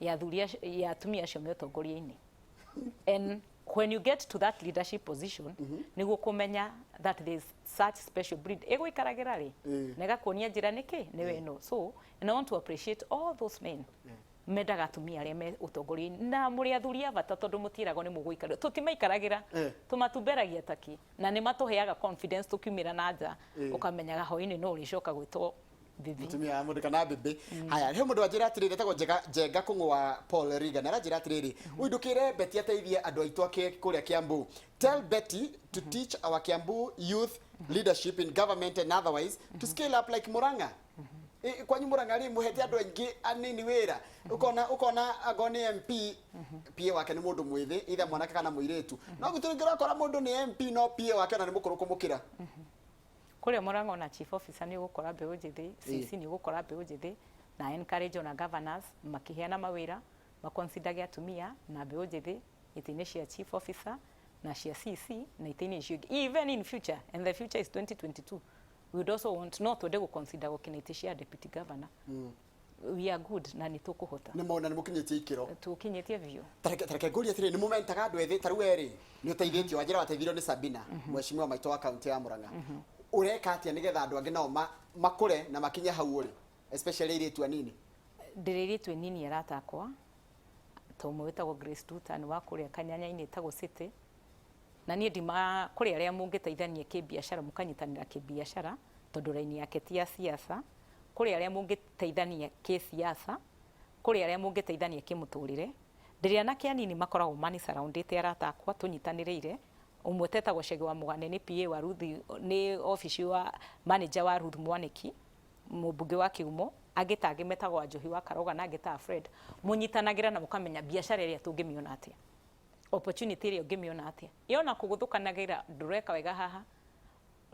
S2: ya athuri ya atumia acio me ũtongoria-inĩ, and when you get to that leadership position, nĩguo kũmenya that there is such special breed ĩgũikaragĩra rĩ na ĩgakuonia njĩra nĩkĩ nĩwe ĩno. So, and I want to appreciate all those men mendaga atumia arĩa me ũtongoria-inĩ, na mũrĩ athuri a bata, tondũ mũtiĩragwo nĩ mũgũikarĩra, tũtimaikaragĩra. Tũmatumberagia taki na nĩ matũheaga confidence tũkiumĩra na nja. Ũkamenyaga hwaĩ-inĩ no ũrĩcoka gwĩtwo bibi.
S1: Mũtumia wa mũndũ kana bibi. Haya, he mũndũ wanjĩra atĩrĩrĩ, etagwo Njenga, Njenga Kũng'ũa Paul Reagan, aranjĩra atĩrĩrĩ, ũindũkĩre Betty ateithie andũ aitũ ake kũrĩa Kiambu. Tell Betty to teach our Kiambu youth leadership in government and otherwise to scale up like Murang'a. Kwanyu Murang'a rĩ, mũhete andũ aingĩ anini wĩra, ũkona angorwo nĩ MP, PA wake nĩ mũndũ mwĩthĩ, either mwanake kana mũirĩtu, no gwitũ rĩngĩ ũrakora mũndũ nĩ MP no PA wake ona nĩ mũkũrũ kũmũkĩra.
S2: Kũrĩa Murang'a ona chief officer nĩ ũgũkora mbeũ njĩthĩ, CC nĩ ũgũkora mbeũ njĩthĩ, na encourage ona governors makĩheana mawĩra maconsiderage atumia na mbeũ njĩthĩ itĩ-inĩ cia chief officer na cia CC na itĩ-inĩ icio ingĩ. Even in future, and the future is 2022, we would also want, no twende gũconsider gũkinya itĩ cia deputy governor. We are good na nĩ tũkũhota.
S1: Nĩ mona nĩ mũkinyĩtie ikĩro.
S2: Tũkinyĩtie biũ.
S1: Tareke ngũrie atĩrĩrĩ, nĩ mũmentaga andũ ethĩ? Ta rĩu werĩ nĩ ũteithĩtio, wanjĩra wateithirio nĩ Sabina, mheshimiwa maitũ wa kaunti ya Murang'a. Ũreka atĩa nĩgetha andũ angĩ nao makũre na makinye hau ũrĩ, especially airĩtu anini?
S2: Ndĩrĩ airĩtu anini arata akwa, ta ũmwe wĩtagwo Grace Duta, nĩ wa kũrĩa Kanyanya-inĩ ĩtagwo City, na niĩ ndima kũrĩ arĩa mũngĩteithania kĩbiacara, mũkanyitanĩra kĩbiacara, tondũ raini yake ti ya siasa. Kũrĩ arĩa mũngĩteithania kĩsiasa, kũrĩ arĩa mũngĩteithania kĩmũtũrĩre. Ndĩrĩ anake anini makoragwo mani surroundĩte, arata akwa tũnyitanĩrĩire. Ũmwe tetagwo Cege wa Mũgane, nĩ PA wa Ruth, nĩ obici wa manager wa Ruth Mwaniki, mũmbunge wa Kĩgumo. Angĩ ta angĩ metagwo Wanjohi wa Karoga na angĩ ta Fred. Mũnyitanagĩra na mũkamenya biacara ĩrĩa tũngĩmĩona atĩa, opportunity ĩrĩa ũngĩmĩona atĩa. Yona kũgũthũkanagĩra, ndũreka wega haha,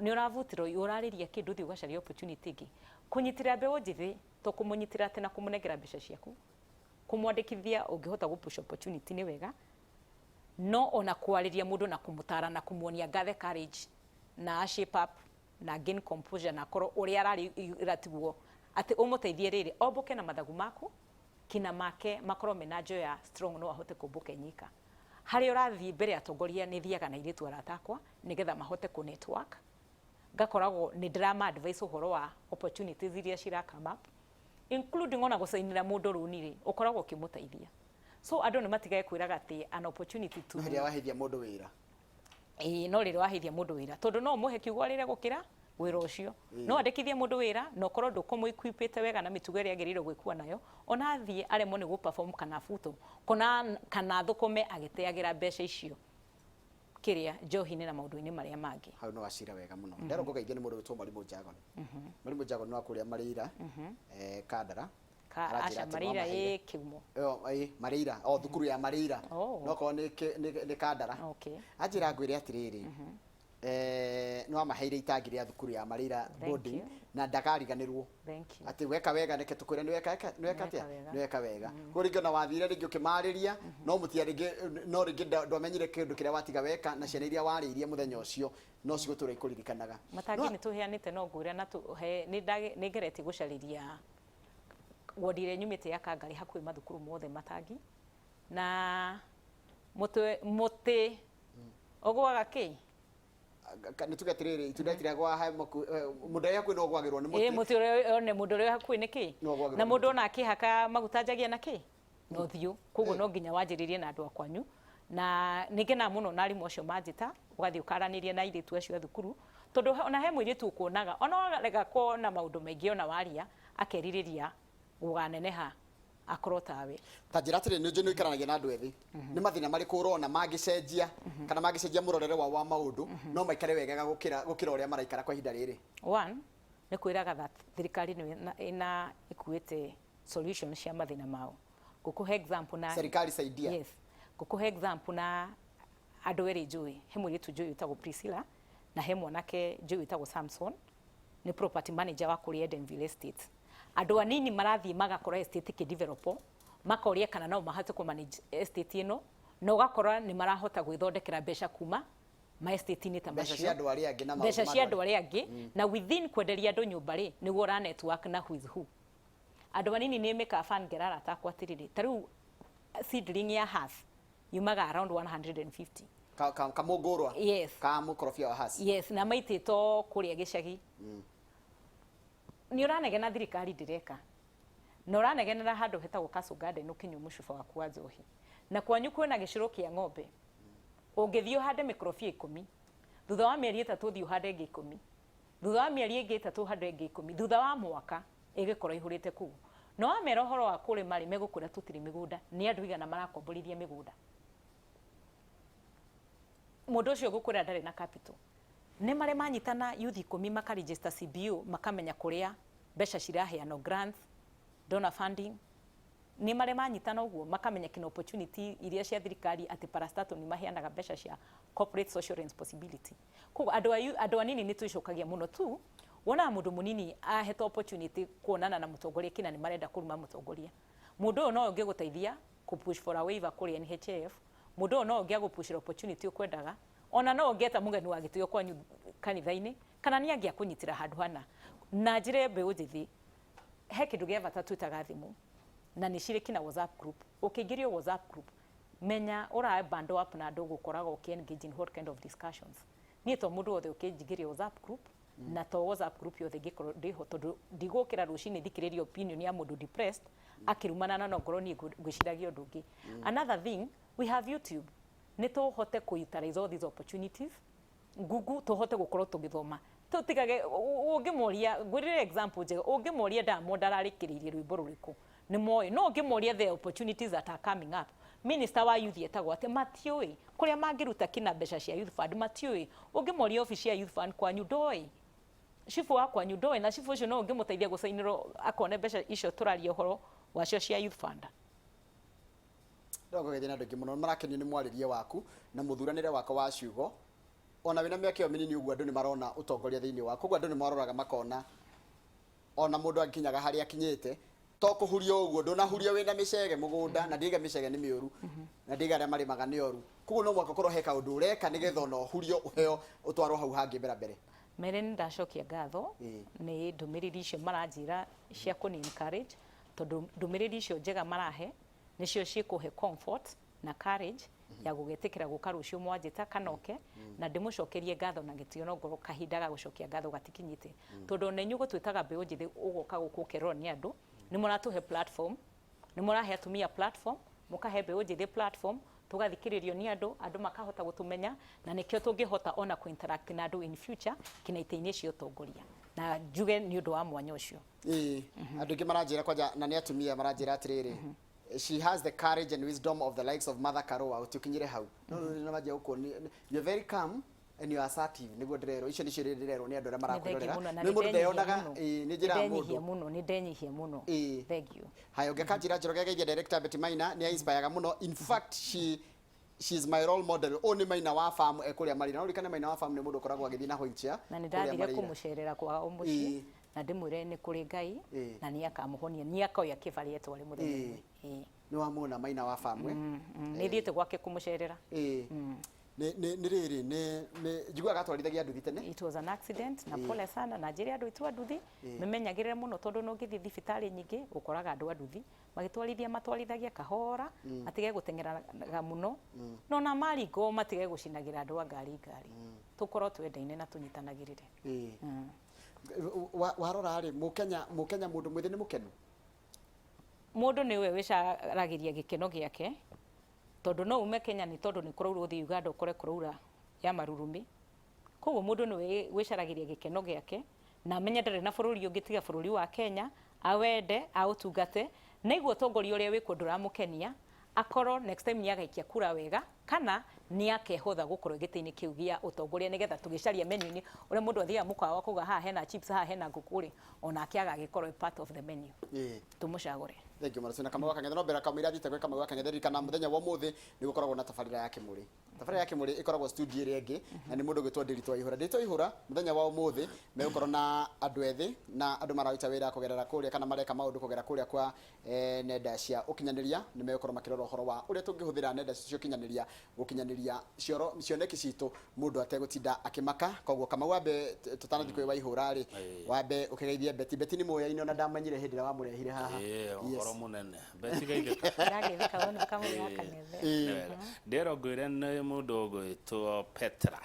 S2: nĩ ũrabutirwo, ũrarĩria kĩndũ, thiĩ ũgacaria opportunity ĩngĩ. Kũnyitĩrĩra mbeũ njĩthĩ to kũmũnyitĩrĩra atĩ na kũmũnengera mbeca ciaku, kũmwandĩkithia ũngĩhota gũ push opportunity nĩ wega, no ona kwarĩria mũndũ na kũmũtara na kũmuonia gather courage na shape up na gain composure na akorwo ũrĩa ararĩ ĩratiguo, atĩ ũmũteithie rĩrĩ ombũke na mathagu maku kina make makorwo mena njoya strong, no ahote kũmbũka enyika harĩa ũrathiĩ mbere ya atongoria. Nĩ thiaga na airĩtu arata akwa nĩgetha mahote kũ network. Ngakoragwo nĩ ndĩrama advice ũhoro wa opportunities iria cira come up, including ona gũcainĩra mũndũ rũni rĩ, ũkoragwo ũkĩmũteithia. So andũ nĩ matigage kwĩraga atĩ an opportunity to
S1: No hĩrĩa waheithia mũndũ wĩra.
S2: Ĩĩ, no rĩrĩa waheithia mũndũ wĩra, tondũ no ũmũhe kiugo arĩre gũkĩra wĩra ũcio. No andĩkithie mũndũ wĩra na ũkorwo ndũkũmũ-equip-ĩte wega na mĩtugo ĩrĩa agĩrĩirwo gwĩkua nayo, ona athiĩ aremwo nĩ gũ-perform kana abutwo, kana athũkũme agĩteagĩra mbeca icio kĩrĩa njohi-inĩ na maũndũ-inĩ marĩa mangĩ.
S1: Hau nĩ wacira wega mũno. Nderwo ngũgeithio nĩ mũndũ wĩtwo Mwarimũ Jagon. Mwarimũ Jagon nĩ wa kũrĩa Marĩira, Kandara.
S2: Ka
S1: Aranjĩra
S2: aca
S1: atĩ
S2: Marĩira
S1: nĩwamaheire.
S2: ĩ Kĩgumo.
S1: Ĩyo, ĩ, Marĩira, o thukuru ya Marĩira. No korwo nĩ Kandara. Anjĩra ngwĩre atĩrĩrĩ, nĩ wamaheire itangi rĩa thukuru ya Marĩira
S2: Thank
S1: boarding
S2: you.
S1: na ndakariganĩrwo.
S2: Thank you.
S1: Atĩ weka wega reke tũkwĩre nĩ weka nĩ weka
S2: Nĩweka
S1: atĩa?
S2: wega.
S1: Nĩ weka wega. Koguo rĩngĩ ona wathire rĩngĩ ũkĩmarĩria no mũtia rĩngĩ no rĩngĩ ndwamenyire kĩndũ kĩrĩa watiga weka na ciana iria warĩirie mũthenya ũcio no cigũtũra ikũririkanaga.
S2: Matangi nĩ tũheanĩte no ngwĩre na tũhe nĩ ngeretie gũcarĩria wodi ĩrĩa nyumĩte ya Kangarĩ hakuhĩ mathukuru mothe matangi na mũtĩ mũtĩ ũgũaga kĩ?
S1: Nĩ tuge atĩrĩrĩ, itunda rĩtiragwa mũndũ ũrĩa hakuhĩ no ũgwagĩrwo nĩ
S2: Ĩ
S1: mũtĩ.
S2: Mũtĩ ũrĩa one mũndũ ũrĩa hakuhĩ nĩ kĩ?
S1: No ũgwagĩrwo
S2: Na
S1: nĩ
S2: mũndũ
S1: mũtĩ.
S2: ona akĩhaka maguta anjagia na kĩ? Na ũthiũ. Koguo no nginya wanjĩrĩrie na andũ a kwanyu. Na nĩ ngenaga mũno na arimũ acio manjĩta, ũgathiĩ ũkaranĩria na airĩtu acio a thukuru, tondũ ona he mũirĩtu ũkuonaga, ona warega kuona maũndũ maingĩ ona waria, akerirĩria gũkaneneha akorwo tawe.
S1: Ta njĩra atĩrĩ, nĩ njũĩ nĩ ũikaranagia na andũ ethĩ, nĩ mathĩna marĩkũ ũrona mangĩcenjia kana mangĩcenjia mũrorere wao wa maũndũ no maikare wegega gũkĩra ũrĩa maraikara kwa ihinda rĩrĩ?
S2: One, nĩ kwĩraga that thirikari nĩyo ĩna ĩkuĩte solution cia mathĩna mao. Ngũkũhe example na
S1: Serikali saidia.
S2: Yes. Ngũkũhe example na andũ erĩ njũĩ. He mũirĩtu njũĩ wĩtagwo Priscilla na he mwanake njũĩ wĩtagwo Samson, nĩ property manager wa kũrĩa Edenville Estate. Andũ anini marathiĩ magakora estate ĩkĩ-develop, makoria kana no mahote kũ manage estate ĩno, na ũgakora nĩ marahota gwĩthondekera mbeca kuma ma estate-inĩ ta
S1: Mbeca
S2: macio.
S1: cia andũ arĩa angĩ na maũndũ
S2: Mbeca
S1: ma
S2: cia andũ arĩa angĩ, na within kwenderia andũ nyũmba rĩ, nĩguo ũra network na who is who. Andũ anini nĩ mekaga fan ngera arata akwa atĩrĩrĩ, ta rĩu seedling ya Hass yumaga around 150.
S1: Kamũngũrwa.
S2: Yes.
S1: Ka mũkorobia wa Hass.
S2: Yes, na maitĩtwo kũrĩa gĩcagi. Nĩ ũranegena thirikari ndĩreka. Na ũranegenera handũ hetagwo Castle Garden ũkĩnyua mũcuba waku wa njohi. Na kwanyu kwĩna gĩcũrũ kĩa ng'ombe. Ũngĩthiĩ ũhande mĩkorobia 10. Thutha wa mĩeri 3 ũthiĩ ũhande ĩngĩ 10. Thutha wa mĩeri ĩngĩ 3 ũhande ĩngĩ 10. Thutha wa mwaka ĩgĩkorwo ihũrĩte kũu. Na wamera ũhoro wa kũrĩma rĩ, megũkwĩra tũtirĩ mĩgũnda. Nĩ andũ igana marakomborithia mĩgũnda. Mũndũ ũcio ũgũkwĩra ndarĩ na capital. Nĩ marĩ manyitana youth 10 makaregister CBO, makamenya kũrĩa mbeca ciraheanwo, grants, donor funding. Nĩ marĩ manyitana ũguo makamenya kina opportunity iria cia thirikari atĩ parastatal nĩ maheanaga mbeca cia corporate social responsibility. Koguo andũ anini nĩ twĩcokagia mũno tu, wonaga mũndũ mũnini ahetwo opportunity kuonana na mũtongoria kina nĩ marenda kũruma mũtongoria. Mũndũ ũyũ no ũngĩgũteithia kũ push for a waiver kũrĩ NHIF, mũndũ ũyũ no ũngĩ agũpushĩra opportunity ũkwendaga, ona no ũngĩeta mũgeni wa gĩtĩo kwanyu kanitha-inĩ, kana nĩ angĩakũnyitĩra handũ hana. Na njĩre mbeũ njĩthĩ, he kĩndũ gĩa bata twĩtaga thimũ, na nĩ cirĩ kina WhatsApp group. Ũkĩingĩrio WhatsApp group, menya ũra bundle up na andũ ũgũkoraga ũkĩ engage in what kind of discussions. Niĩ to mũndũ wothe ũkĩnjingĩria WhatsApp group, na to WhatsApp group yothe ingĩkorwo ndĩho, tondũ ndigũkĩra rũcinĩ thikĩrĩrie opinion ya mũndũ depressed akĩrumana na no ngorwo niĩ ngwĩciragia ũndũ ũngĩ. Another thing, we have YouTube. Nĩ tũhote kũ utilize all these opportunities. Google tũhote gũkorwo tũgĩthoma. Tũtigage ũngĩmoria, ngwĩrĩre example njega, ũngĩmoria Diamond ararĩkĩrĩirie rwĩmbo rũrĩkũ, nĩ moĩ. No ũngĩmoria the opportunities that are coming up, minister wa youth etagwo atĩa, matiũĩ. Kũrĩa mangĩruta kina mbeca cia youth fund, matiũĩ. Ũngĩmoria office ya youth fund kwanyu, ndoĩ. Cibu wa kwanyu ndoĩ, na cibu ũcio no ũngĩmũteithia gũcainĩrwo akone mbeca icio tũraria ũhoro wacio cia youth fund.
S1: Ndĩrona na andũ aingĩ mũno marakenio nĩ mwarĩrie waku na mũthuranĩre wakwa wa ciugo. Ona wĩna mĩaka ĩyo mĩnini ũguo andũ nĩ marona ũtongoria thĩinĩ waku. Koguo andũ nĩ maroraga makona ona mũndũ angĩkinyaga harĩa akinyĩte to kũhurio ũguo, ndũnahurio wĩna mĩcege mũgũnda, na ndiga mĩcege nĩ mĩũru, na ndiga arĩa marĩmaga nĩ oru. Koguo no mũhaka ũkorwo he kaũndũ ũreka nĩgetha ona ũhurio ũheo ũtwarwo hau hangĩ mbere mbere.
S2: Mere nĩ ndacokia ngatho nĩ ndũmĩrĩri icio maranjĩra cia kũni encourage, tondũ ndũmĩrĩri icio njega marahe nĩcio cikũhe comfort na courage ya gũgetĩkĩra gũka rũciũ mwanjĩta kana oke, na ndĩmũcokerie ngatho na gĩtĩo, no ngorwo kahinda ga gũcokia ngatho gatikinyĩte, tondũ ona inyuĩ gũtwĩtaga mbeũ njĩthĩ ũgoka gũkũ ũkerwo nĩ andũ, nĩ mũratũhe platform, nĩ mũrahe atumia platform, Mũkahe mbeũ njĩthĩ platform, tũgathikĩrĩrio nĩ andũ, andũ makahota gũtũmenya, na nĩkĩo tũngĩhota ona kũ-interact na andũ in future kinya itĩ-inĩ cia ũtongoria, na njuge nĩ ũndũ wa mwanya ũcio.
S1: Ĩĩ, andũ aingĩ maranjĩra kwanja, na nĩ atumia maranjĩra atĩrĩrĩ, "She has the courage and wisdom of the likes of Martha Karua." Ũtiũkinyire hau no no nĩ manjia gũkuonia you're very calm and you are assertive. Nĩguo ndĩrerwo, icio nĩcio ndĩrerwo nĩ andũ arĩa
S2: Nĩ thengiũ
S1: marakwĩrorera.
S2: mũno na
S1: Nĩ
S2: nĩ
S1: mũndũ
S2: ndenyihia
S1: ndeyonaga.
S2: mũno.
S1: Ĩĩ, nĩ
S2: Nĩ
S1: njĩraga
S2: ndenyihia
S1: mũndũ
S2: mũno, nĩ ndenyihia mũno. Thank you.
S1: Haya, ũngĩkanjĩra Njoroge ageithia director Betty Maina, nĩ inspireaga mũno. In fact, she's my role model. Ũyũ nĩ Maina wa farm ekũrĩa Marira. No ririkane Maina wa farm nĩ mũndũ ũkoragwo agĩthiĩ na wheelchair
S2: Na nĩ
S1: kũrĩa
S2: ndathire
S1: Marira.
S2: kũmũcerera kwao mũciĩ na ndĩmwĩre nĩ kũrĩ Ngai na nĩ akamũhonia, nĩ akoya kĩbarĩ etware mũthenya ũmwe. Ĩĩ.
S1: Nĩ wamuona Maina wa farm, eh?
S2: Nĩ thiĩte gwake kũmũcerera.
S1: Ĩĩ, nĩ rĩrĩ nĩ njiguaga atwarithagia nduthi tene.
S2: It was an accident, na pole sana, na njĩre andũ aitũ a nduthi memenyagĩrĩre mũno, tondũ no ũngĩthiĩ thibitarĩ nyingĩ ũkoraga andũ a nduthi magĩtwarithia matwarithagia kahora, matige gũteng'eraga mũno, no na maringwo matige gũcinagĩra andũ a ngari ngari. Tũkorwo twendaine na tũnyitanagĩrĩre.
S1: Ĩĩ. Warora rĩ, mũkenya mũndũ mwĩthĩ nĩ mũkenu?
S2: Mũndũ nĩwe wĩcaragĩria gĩkeno gĩake, tondũ no ume Kenya nĩ tondũ nĩ kũraura, ũthiĩ Uganda ũkore kũraura ya marurumĩ. Koguo mũndũ nĩwe wĩcaragĩria gĩkeno gĩake, na amenye ndarĩ na bũrũri ũngĩ tiga bũrũri wa Kenya, awende, aũtungate, na igua ũtongoria ũrĩa wĩkuo ndũramũkenia, akorwo next time nĩ agaikia kura wega kana nĩ akehotha gũkorwo gĩtĩ-inĩ kĩu gĩa ũtongoria, nĩgetha tũgĩcaria menu-inĩ ũrĩa mũndũ athiaga mũkawa kuga haha hena chips, haha hena ngũkũ rĩ, onake agagĩkorwo e part of the menu. Tũmũcagũre.
S1: Thank you mũno. Cina Kamau wa Kang'ethe, no mbere kamũira thiĩte gwĩ Kamau wa Kang'ethe, ririkana mũthenya wa ũmũthĩ nĩ gũkoragwo na tabarĩra ya Kĩmũrĩ. Tabarĩra ya Kĩmũrĩ ĩkoragwo studio ĩrĩa ĩngĩ, na nĩ mũndũ ũgwĩtwo Ndĩritũ wa Ihũra. Ndĩritũ wa Ihũra mũthenya wa ũmũthĩ megũkorwo na andũ ethĩ na andũ mararuta wĩra kũgerera kũrĩa, kana mareka maũndũ kũgerera kũrĩa kwa nenda cia ũkinyanĩria. Nĩ megũkorwo makĩrora ũhoro wa ũrĩa tũngĩhũthĩra nenda cia ũkinyanĩria gũkinyanĩria cioro cioneki citũ mũndũ ategũtinda akĩmaka. Koguo Kamau, wambe tũtanathiĩ kwĩ Waihũra rĩ, wambe ũkĩgeithie Betty. Betty nĩ mũyaine, ona ndamenyire hĩndĩ ĩrĩa wamũrehire haha.
S3: Ĩĩ, ũhoro mũnene, Betty geithĩka.
S2: Ndagĩthĩka mũno, Kamau wa Kang'ethe.
S3: Wega. Ndĩrwo ngwĩre nĩ mũndũ ũgwĩtwo Petra,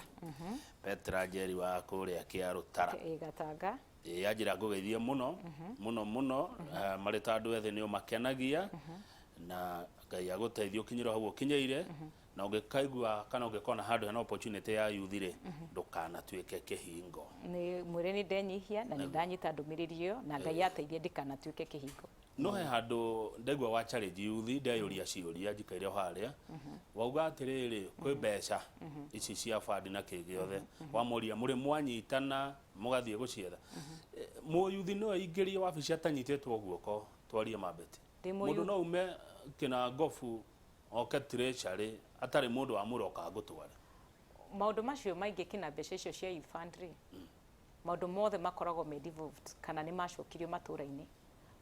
S3: Petra Njeri wa kũrĩa Kĩarũtara.
S2: Ĩ, Gatanga.
S3: Ĩĩ, anjĩra ngũgeithie mũno mũno mũno. Marĩ ta andũ ethĩ nĩ ũmakenagia, na Ngai agũteithie ũkinyĩre hau ũkinyĩire, na ũngĩkaigua kana ũngĩkona handũ hena opportunity ya youth rĩ, ndũkanatuĩke kĩhingo.
S2: Nĩ mwĩre nĩ ndenyihia na nĩ ndanyita ndũmĩrĩri ĩyo, na Ngai ateithie ndikanatuĩke kĩhingo.
S3: No he handũ ndaigua wa challenge youth, ndeyũria ciũria njikaire o harĩa wauga atĩrĩrĩ, kwĩ mbeca ici cia fund na kĩ gĩothe, wamoria mũrĩ mwanyitana mũgathiĩ gũcietha. Mũyuthi no aingĩrie wabici atanyitĩtwo guoko? Twarie mambeti.
S2: Ndĩ
S3: Mũndũ
S2: mũyuthi.
S3: no ume kĩna ngobu oke treasury atarĩ mũndũ wamũroka ngũtware?
S2: Maũndũ macio maingĩ kina mbeca icio cia youth fund rĩ, maũndũ mothe makoragwo me devolved kana nĩ macokirio matũra-inĩ,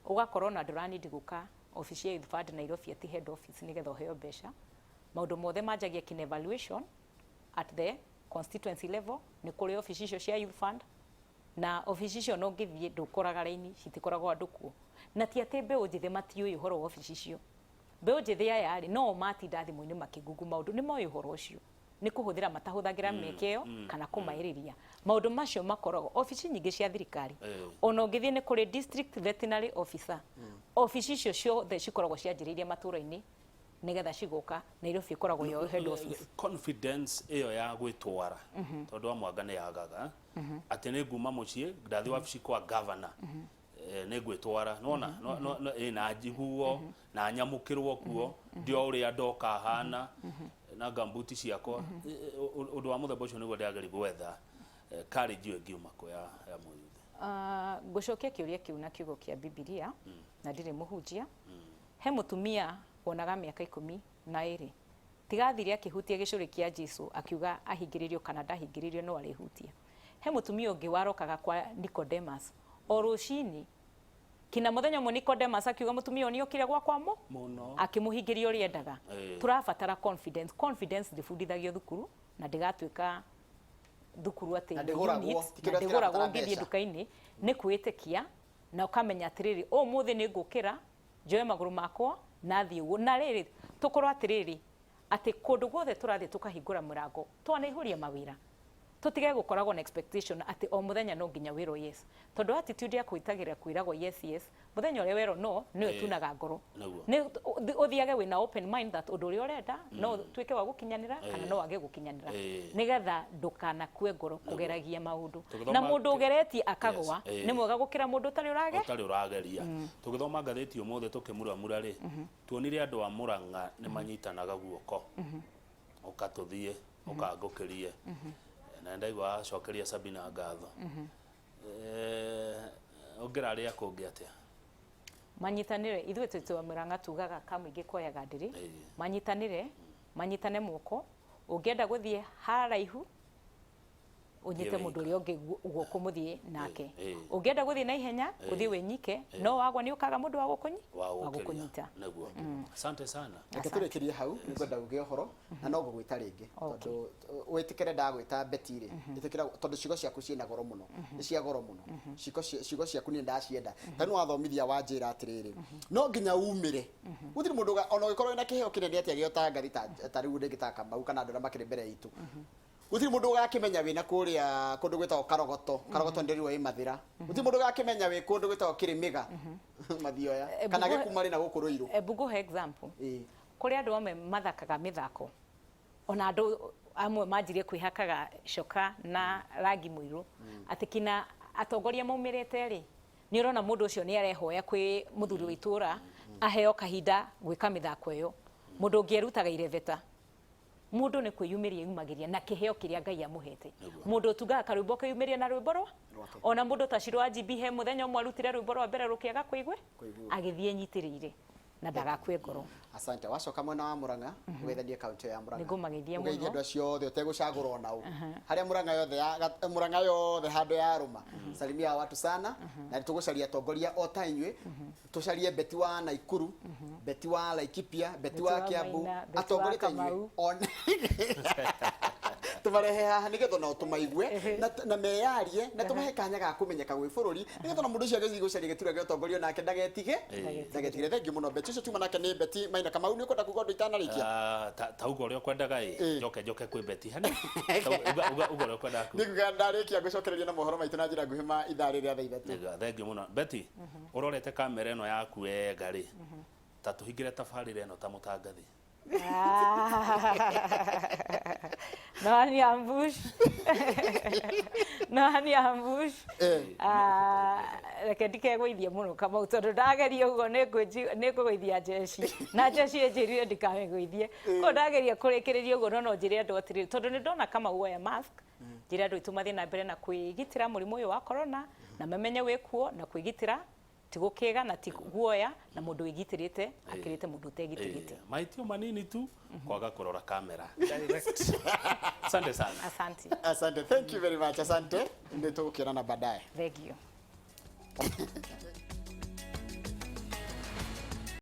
S2: ũgakorwo na ndũranindi gũka obici ya youth fund Nairobi ati head office nĩgetha ũheo mbeca. Maũndũ mothe manjagia kina evaluation at the constituency level. Nĩ kũrĩ obici icio cia youth fund, na obici icio no ũngĩthiĩ ndũkoraga raini, citikoragwo andũ kuo. Na ti atĩ mbeũ njĩthĩ matiũĩ ũhoro wa obici icio. Mbeũ njĩthĩ aya rĩ, no matinda thimũ-inĩ makĩngungu maũndũ, nĩ moĩ ũhoro ũcio, nĩ kũhũthĩra matahũthagĩra mĩeke ĩyo kana kũmaĩrĩria. Maũndũ macio makoragwo obici nyingĩ cia thirikari. Ona ũngĩthiĩ nĩ kũrĩ district veterinary officer. Obici icio ciothe cikoragwo cianjĩrĩirie matũra-inĩ nĩgetha cigoka Nairobi, ĩkoragwo yo head office.
S3: Confidence ĩyo ya gwĩtwara, tondũ wa mwanga nĩ yagaga atĩ nĩ nguma mũciĩ ndathiĩ wabici kwa governor, nĩ ngwĩtwara nona na njiguo na nyamũkĩrwo kuo ndio ũrĩa ndoka hana na gambuti ciakwa. Ũndũ wa mũthemba ũcio nĩguo ndĩrageria gwetha, courage ĩyo ĩngiuma kũ ya mũyuthi?
S2: Ngũcokia kĩũria kĩu na kiugo kĩa Bibilia, na ndirĩ mũhunjia. He mũtumia wonaga mĩaka 12 tigathire akĩhutia gĩcũrĩ kĩa Jesu, akiuga ahingĩrĩrio kana ndahingĩrĩrio no arĩhutia. He mũtumia ũngĩ warokaga kwa Nicodemus o rũcinĩ, kina mũthenya ũmwe Nicodemus akiuga mũtumia ũyũ nĩokire gwakwa mũ
S3: mũno
S2: akĩmũhingĩria ũrĩa endaga. Tũrabatara confidence. Confidence ndĩbundithagio thukuru na ndĩgatuĩka thukuru atĩ
S1: Na
S2: nĩ
S1: ndĩgũragwo,
S2: unit,
S1: ti
S2: na
S1: kĩndũ
S2: ndĩgũragwo
S1: kĩrabatara
S2: ũngĩthiĩ
S1: mbeca.
S2: nduka-inĩ. Nĩ kwĩĩtĩkia na ũkamenya atĩrĩrĩ, ũmũthĩ nĩ ngũkĩra njoe magũrũ makwa na thiĩ ũguo. Na rĩrĩ tũkorwo atĩrĩrĩ, atĩ kũndũ guothe tũrathiĩ tũkahingũra mũrango, twanaihũria mawĩra. Tũtige gũkoragwo na expectation atĩ o mũthenya no nginya wĩrwo yes, tondũ attitude ya kwĩtagĩrĩra kwĩragwo yes yes, mũthenya ũrĩa werwo no nĩyo ĩtunaga ngoro. Nĩ ũthiage wĩna open mind that ũndũ ũrĩa ũrenda no ũtuĩke wa gũkinyanĩra kana no wage gũkinyanĩra, nĩgetha ndũkanakue ngoro kũgeragia maũndũ. Na mũndũ ũgeretie akagwa nĩ mwega gũkĩra mũndũ ũtarĩ ũrage.
S3: Ũtarĩ ũrageria. Tũgĩthoma ngathĩti ũmũthĩ tũkĩmuramura rĩ, tuonire andũ a Murang'a nĩ manyitanaga guoko. Ũka tũthiĩ, ũka ngũkĩrie. Na ndaigua wacokeria Sabina ngatho. Ũngĩrarĩa kũngĩ atĩa?
S2: Manyitanĩre, ithuĩ twĩ twa Murang'a tugaga kamũingĩ koyaga ndĩrĩ. Manyitanĩre, manyitane moko, ũngĩenda gũthiĩ haraihu ũnyite mũndũ ũrĩa ũngĩ guoko mũthiĩ nake. Ũngĩenda gũthiĩ na ihenya ũthiĩ wĩnyike, no wagwa nĩ ũkaga mũndũ wa gũkũnyi wa gũkũnyita.
S3: Nĩguo. Asante sana.
S1: Reke tũrĩkĩrie hau, nĩngwenda uge ũhoro na no ngũgwĩta rĩngĩ tondũ wĩtĩkĩre ndagwĩta Betty rĩ, ĩtĩkĩra tondũ ciugo ciaku ciĩna goro mũno, nĩ cia goro mũno. Ciugo ciaku niĩ ndacienda. Ta nĩ wathomithia wanjĩra atĩrĩrĩ, no nginya umĩre. Gũtirĩ mũndũ ona ũngĩkorwo wĩna kĩheo kĩnene atĩa gĩa ũtangathi ta rĩu rĩngĩ ta Kamau kana andũ arĩa makĩrĩ mbere itũ. Gũtirĩ mũndũ ũgakĩmenya wĩna kũrĩa kũndũ gwĩtagwo Karogoto. Karogoto nĩ ndĩrĩrwo ĩ Mathĩra. Gũtirĩ mũndũ ũgakĩmenya wĩ kũndũ gwĩtagwo Kĩrĩmĩga Mathioya kana Gĩkumarĩ na gũkũ Rũirũ.
S2: Ebu ngũhe example. Kũrĩ andũ amwe mathakaga mĩthako, ona andũ amwe manjirie kwĩhakaga coka na rangi mũirũ, atĩ kina atongoria maumĩrĩte rĩ, nĩ ũrona mũndũ ũcio nĩ arehoya kwĩ mũthuri wa itũra aheo kahinda gwĩka mĩthako ĩyo. Mũndũ ũngĩ erutaga irebeta. Mũndũ nĩ kwĩyumĩria eyumagĩria na kĩheo kĩrĩa Ngai amũhete. Mũndũ ũtungaga karwĩmbo akeyumĩria na rwĩmbo rwa ona mũndũ ta Shiro wa GB he mũthenya ũmwe arutire rwĩmbo rwa mbere rũkĩaga kũigwe, agĩthiĩ enyitĩrĩire na ndagakue ngoro.
S1: Asante. Wacoka mwena wa Murang'a, ũgeithanie kaunti ya Murang'a.
S2: Nĩngũmageithia
S1: mũno. Ũgeithie andũ acio othe ũtegũcagũra ona ũ. Harĩa Murang'a yothe ya Murang'a yothe handũ yarũma. Salimia watu sana na nĩtũgũcaria atongoria o ta inyuĩ. Tũcarie Betty wa Naikuru, Betty wa Laikipia, Betty wa Kiambu, atongoria ta inyuĩ. Tũmarehe haha nĩgetha onao tũmaigue na meyarie na tũmahe kanya ga kũmenyeka gwĩ bũrũri nĩgetha ona mũndũ ũcio agĩthiĩ gũcaria gĩturwa gĩa ũtongoria onake ndagetige ndagetigĩre. Thengiũ mũno Betty. Ũcio tuma nake nĩ Betty Maina Kamau. Nĩ ũkwenda kuga ũndũ itanarĩkia?
S3: Ta uga ũrĩa ũkwendaga ĩ, njoke njoke kwĩ Betty hani. Uga uga ũrĩa ũkwendaga
S1: kuga. Nĩ ndarĩkia ngũcokereria na mohoro maitũ na njĩra nguhĩ ma ithaa rĩrĩ rĩa thaa 3.
S3: Thengiũ mũno Betty. Ũrorete kamera ĩno yaku wega rĩ, ta tũhingĩre tabarĩra ĩno ta mũtangathi.
S2: No ni ambush. No ni ambush. Reke ndikegũithie mũno Kamau tondũ ndageria ũguo nĩ ngũgũithia njeci na njeci ĩnjĩrire ndikamĩgũithie. Koguo ndageria kũrĩkĩrĩria ũguo no no njĩre andũ atĩrĩrĩ, tondũ nĩ ndona Kamau oya mask, njĩre andũ aitũ mathiĩ na mbere na kwĩgitĩra mũrimũ ũyũ wa corona na mamenye wĩkuo na kwĩgitĩra ti gũkĩga na ti guoya na mũndũ wĩgitĩrĩte akĩrĩte mũndũ ũtegitĩrĩte.
S3: Mahĩtio manini tu kwaga kũrora kamera direct. Asante sana.
S2: Asante.
S1: Asante. Thank you very much. Asante. Nĩ tũgũkĩonana baadaye.
S2: Thank you.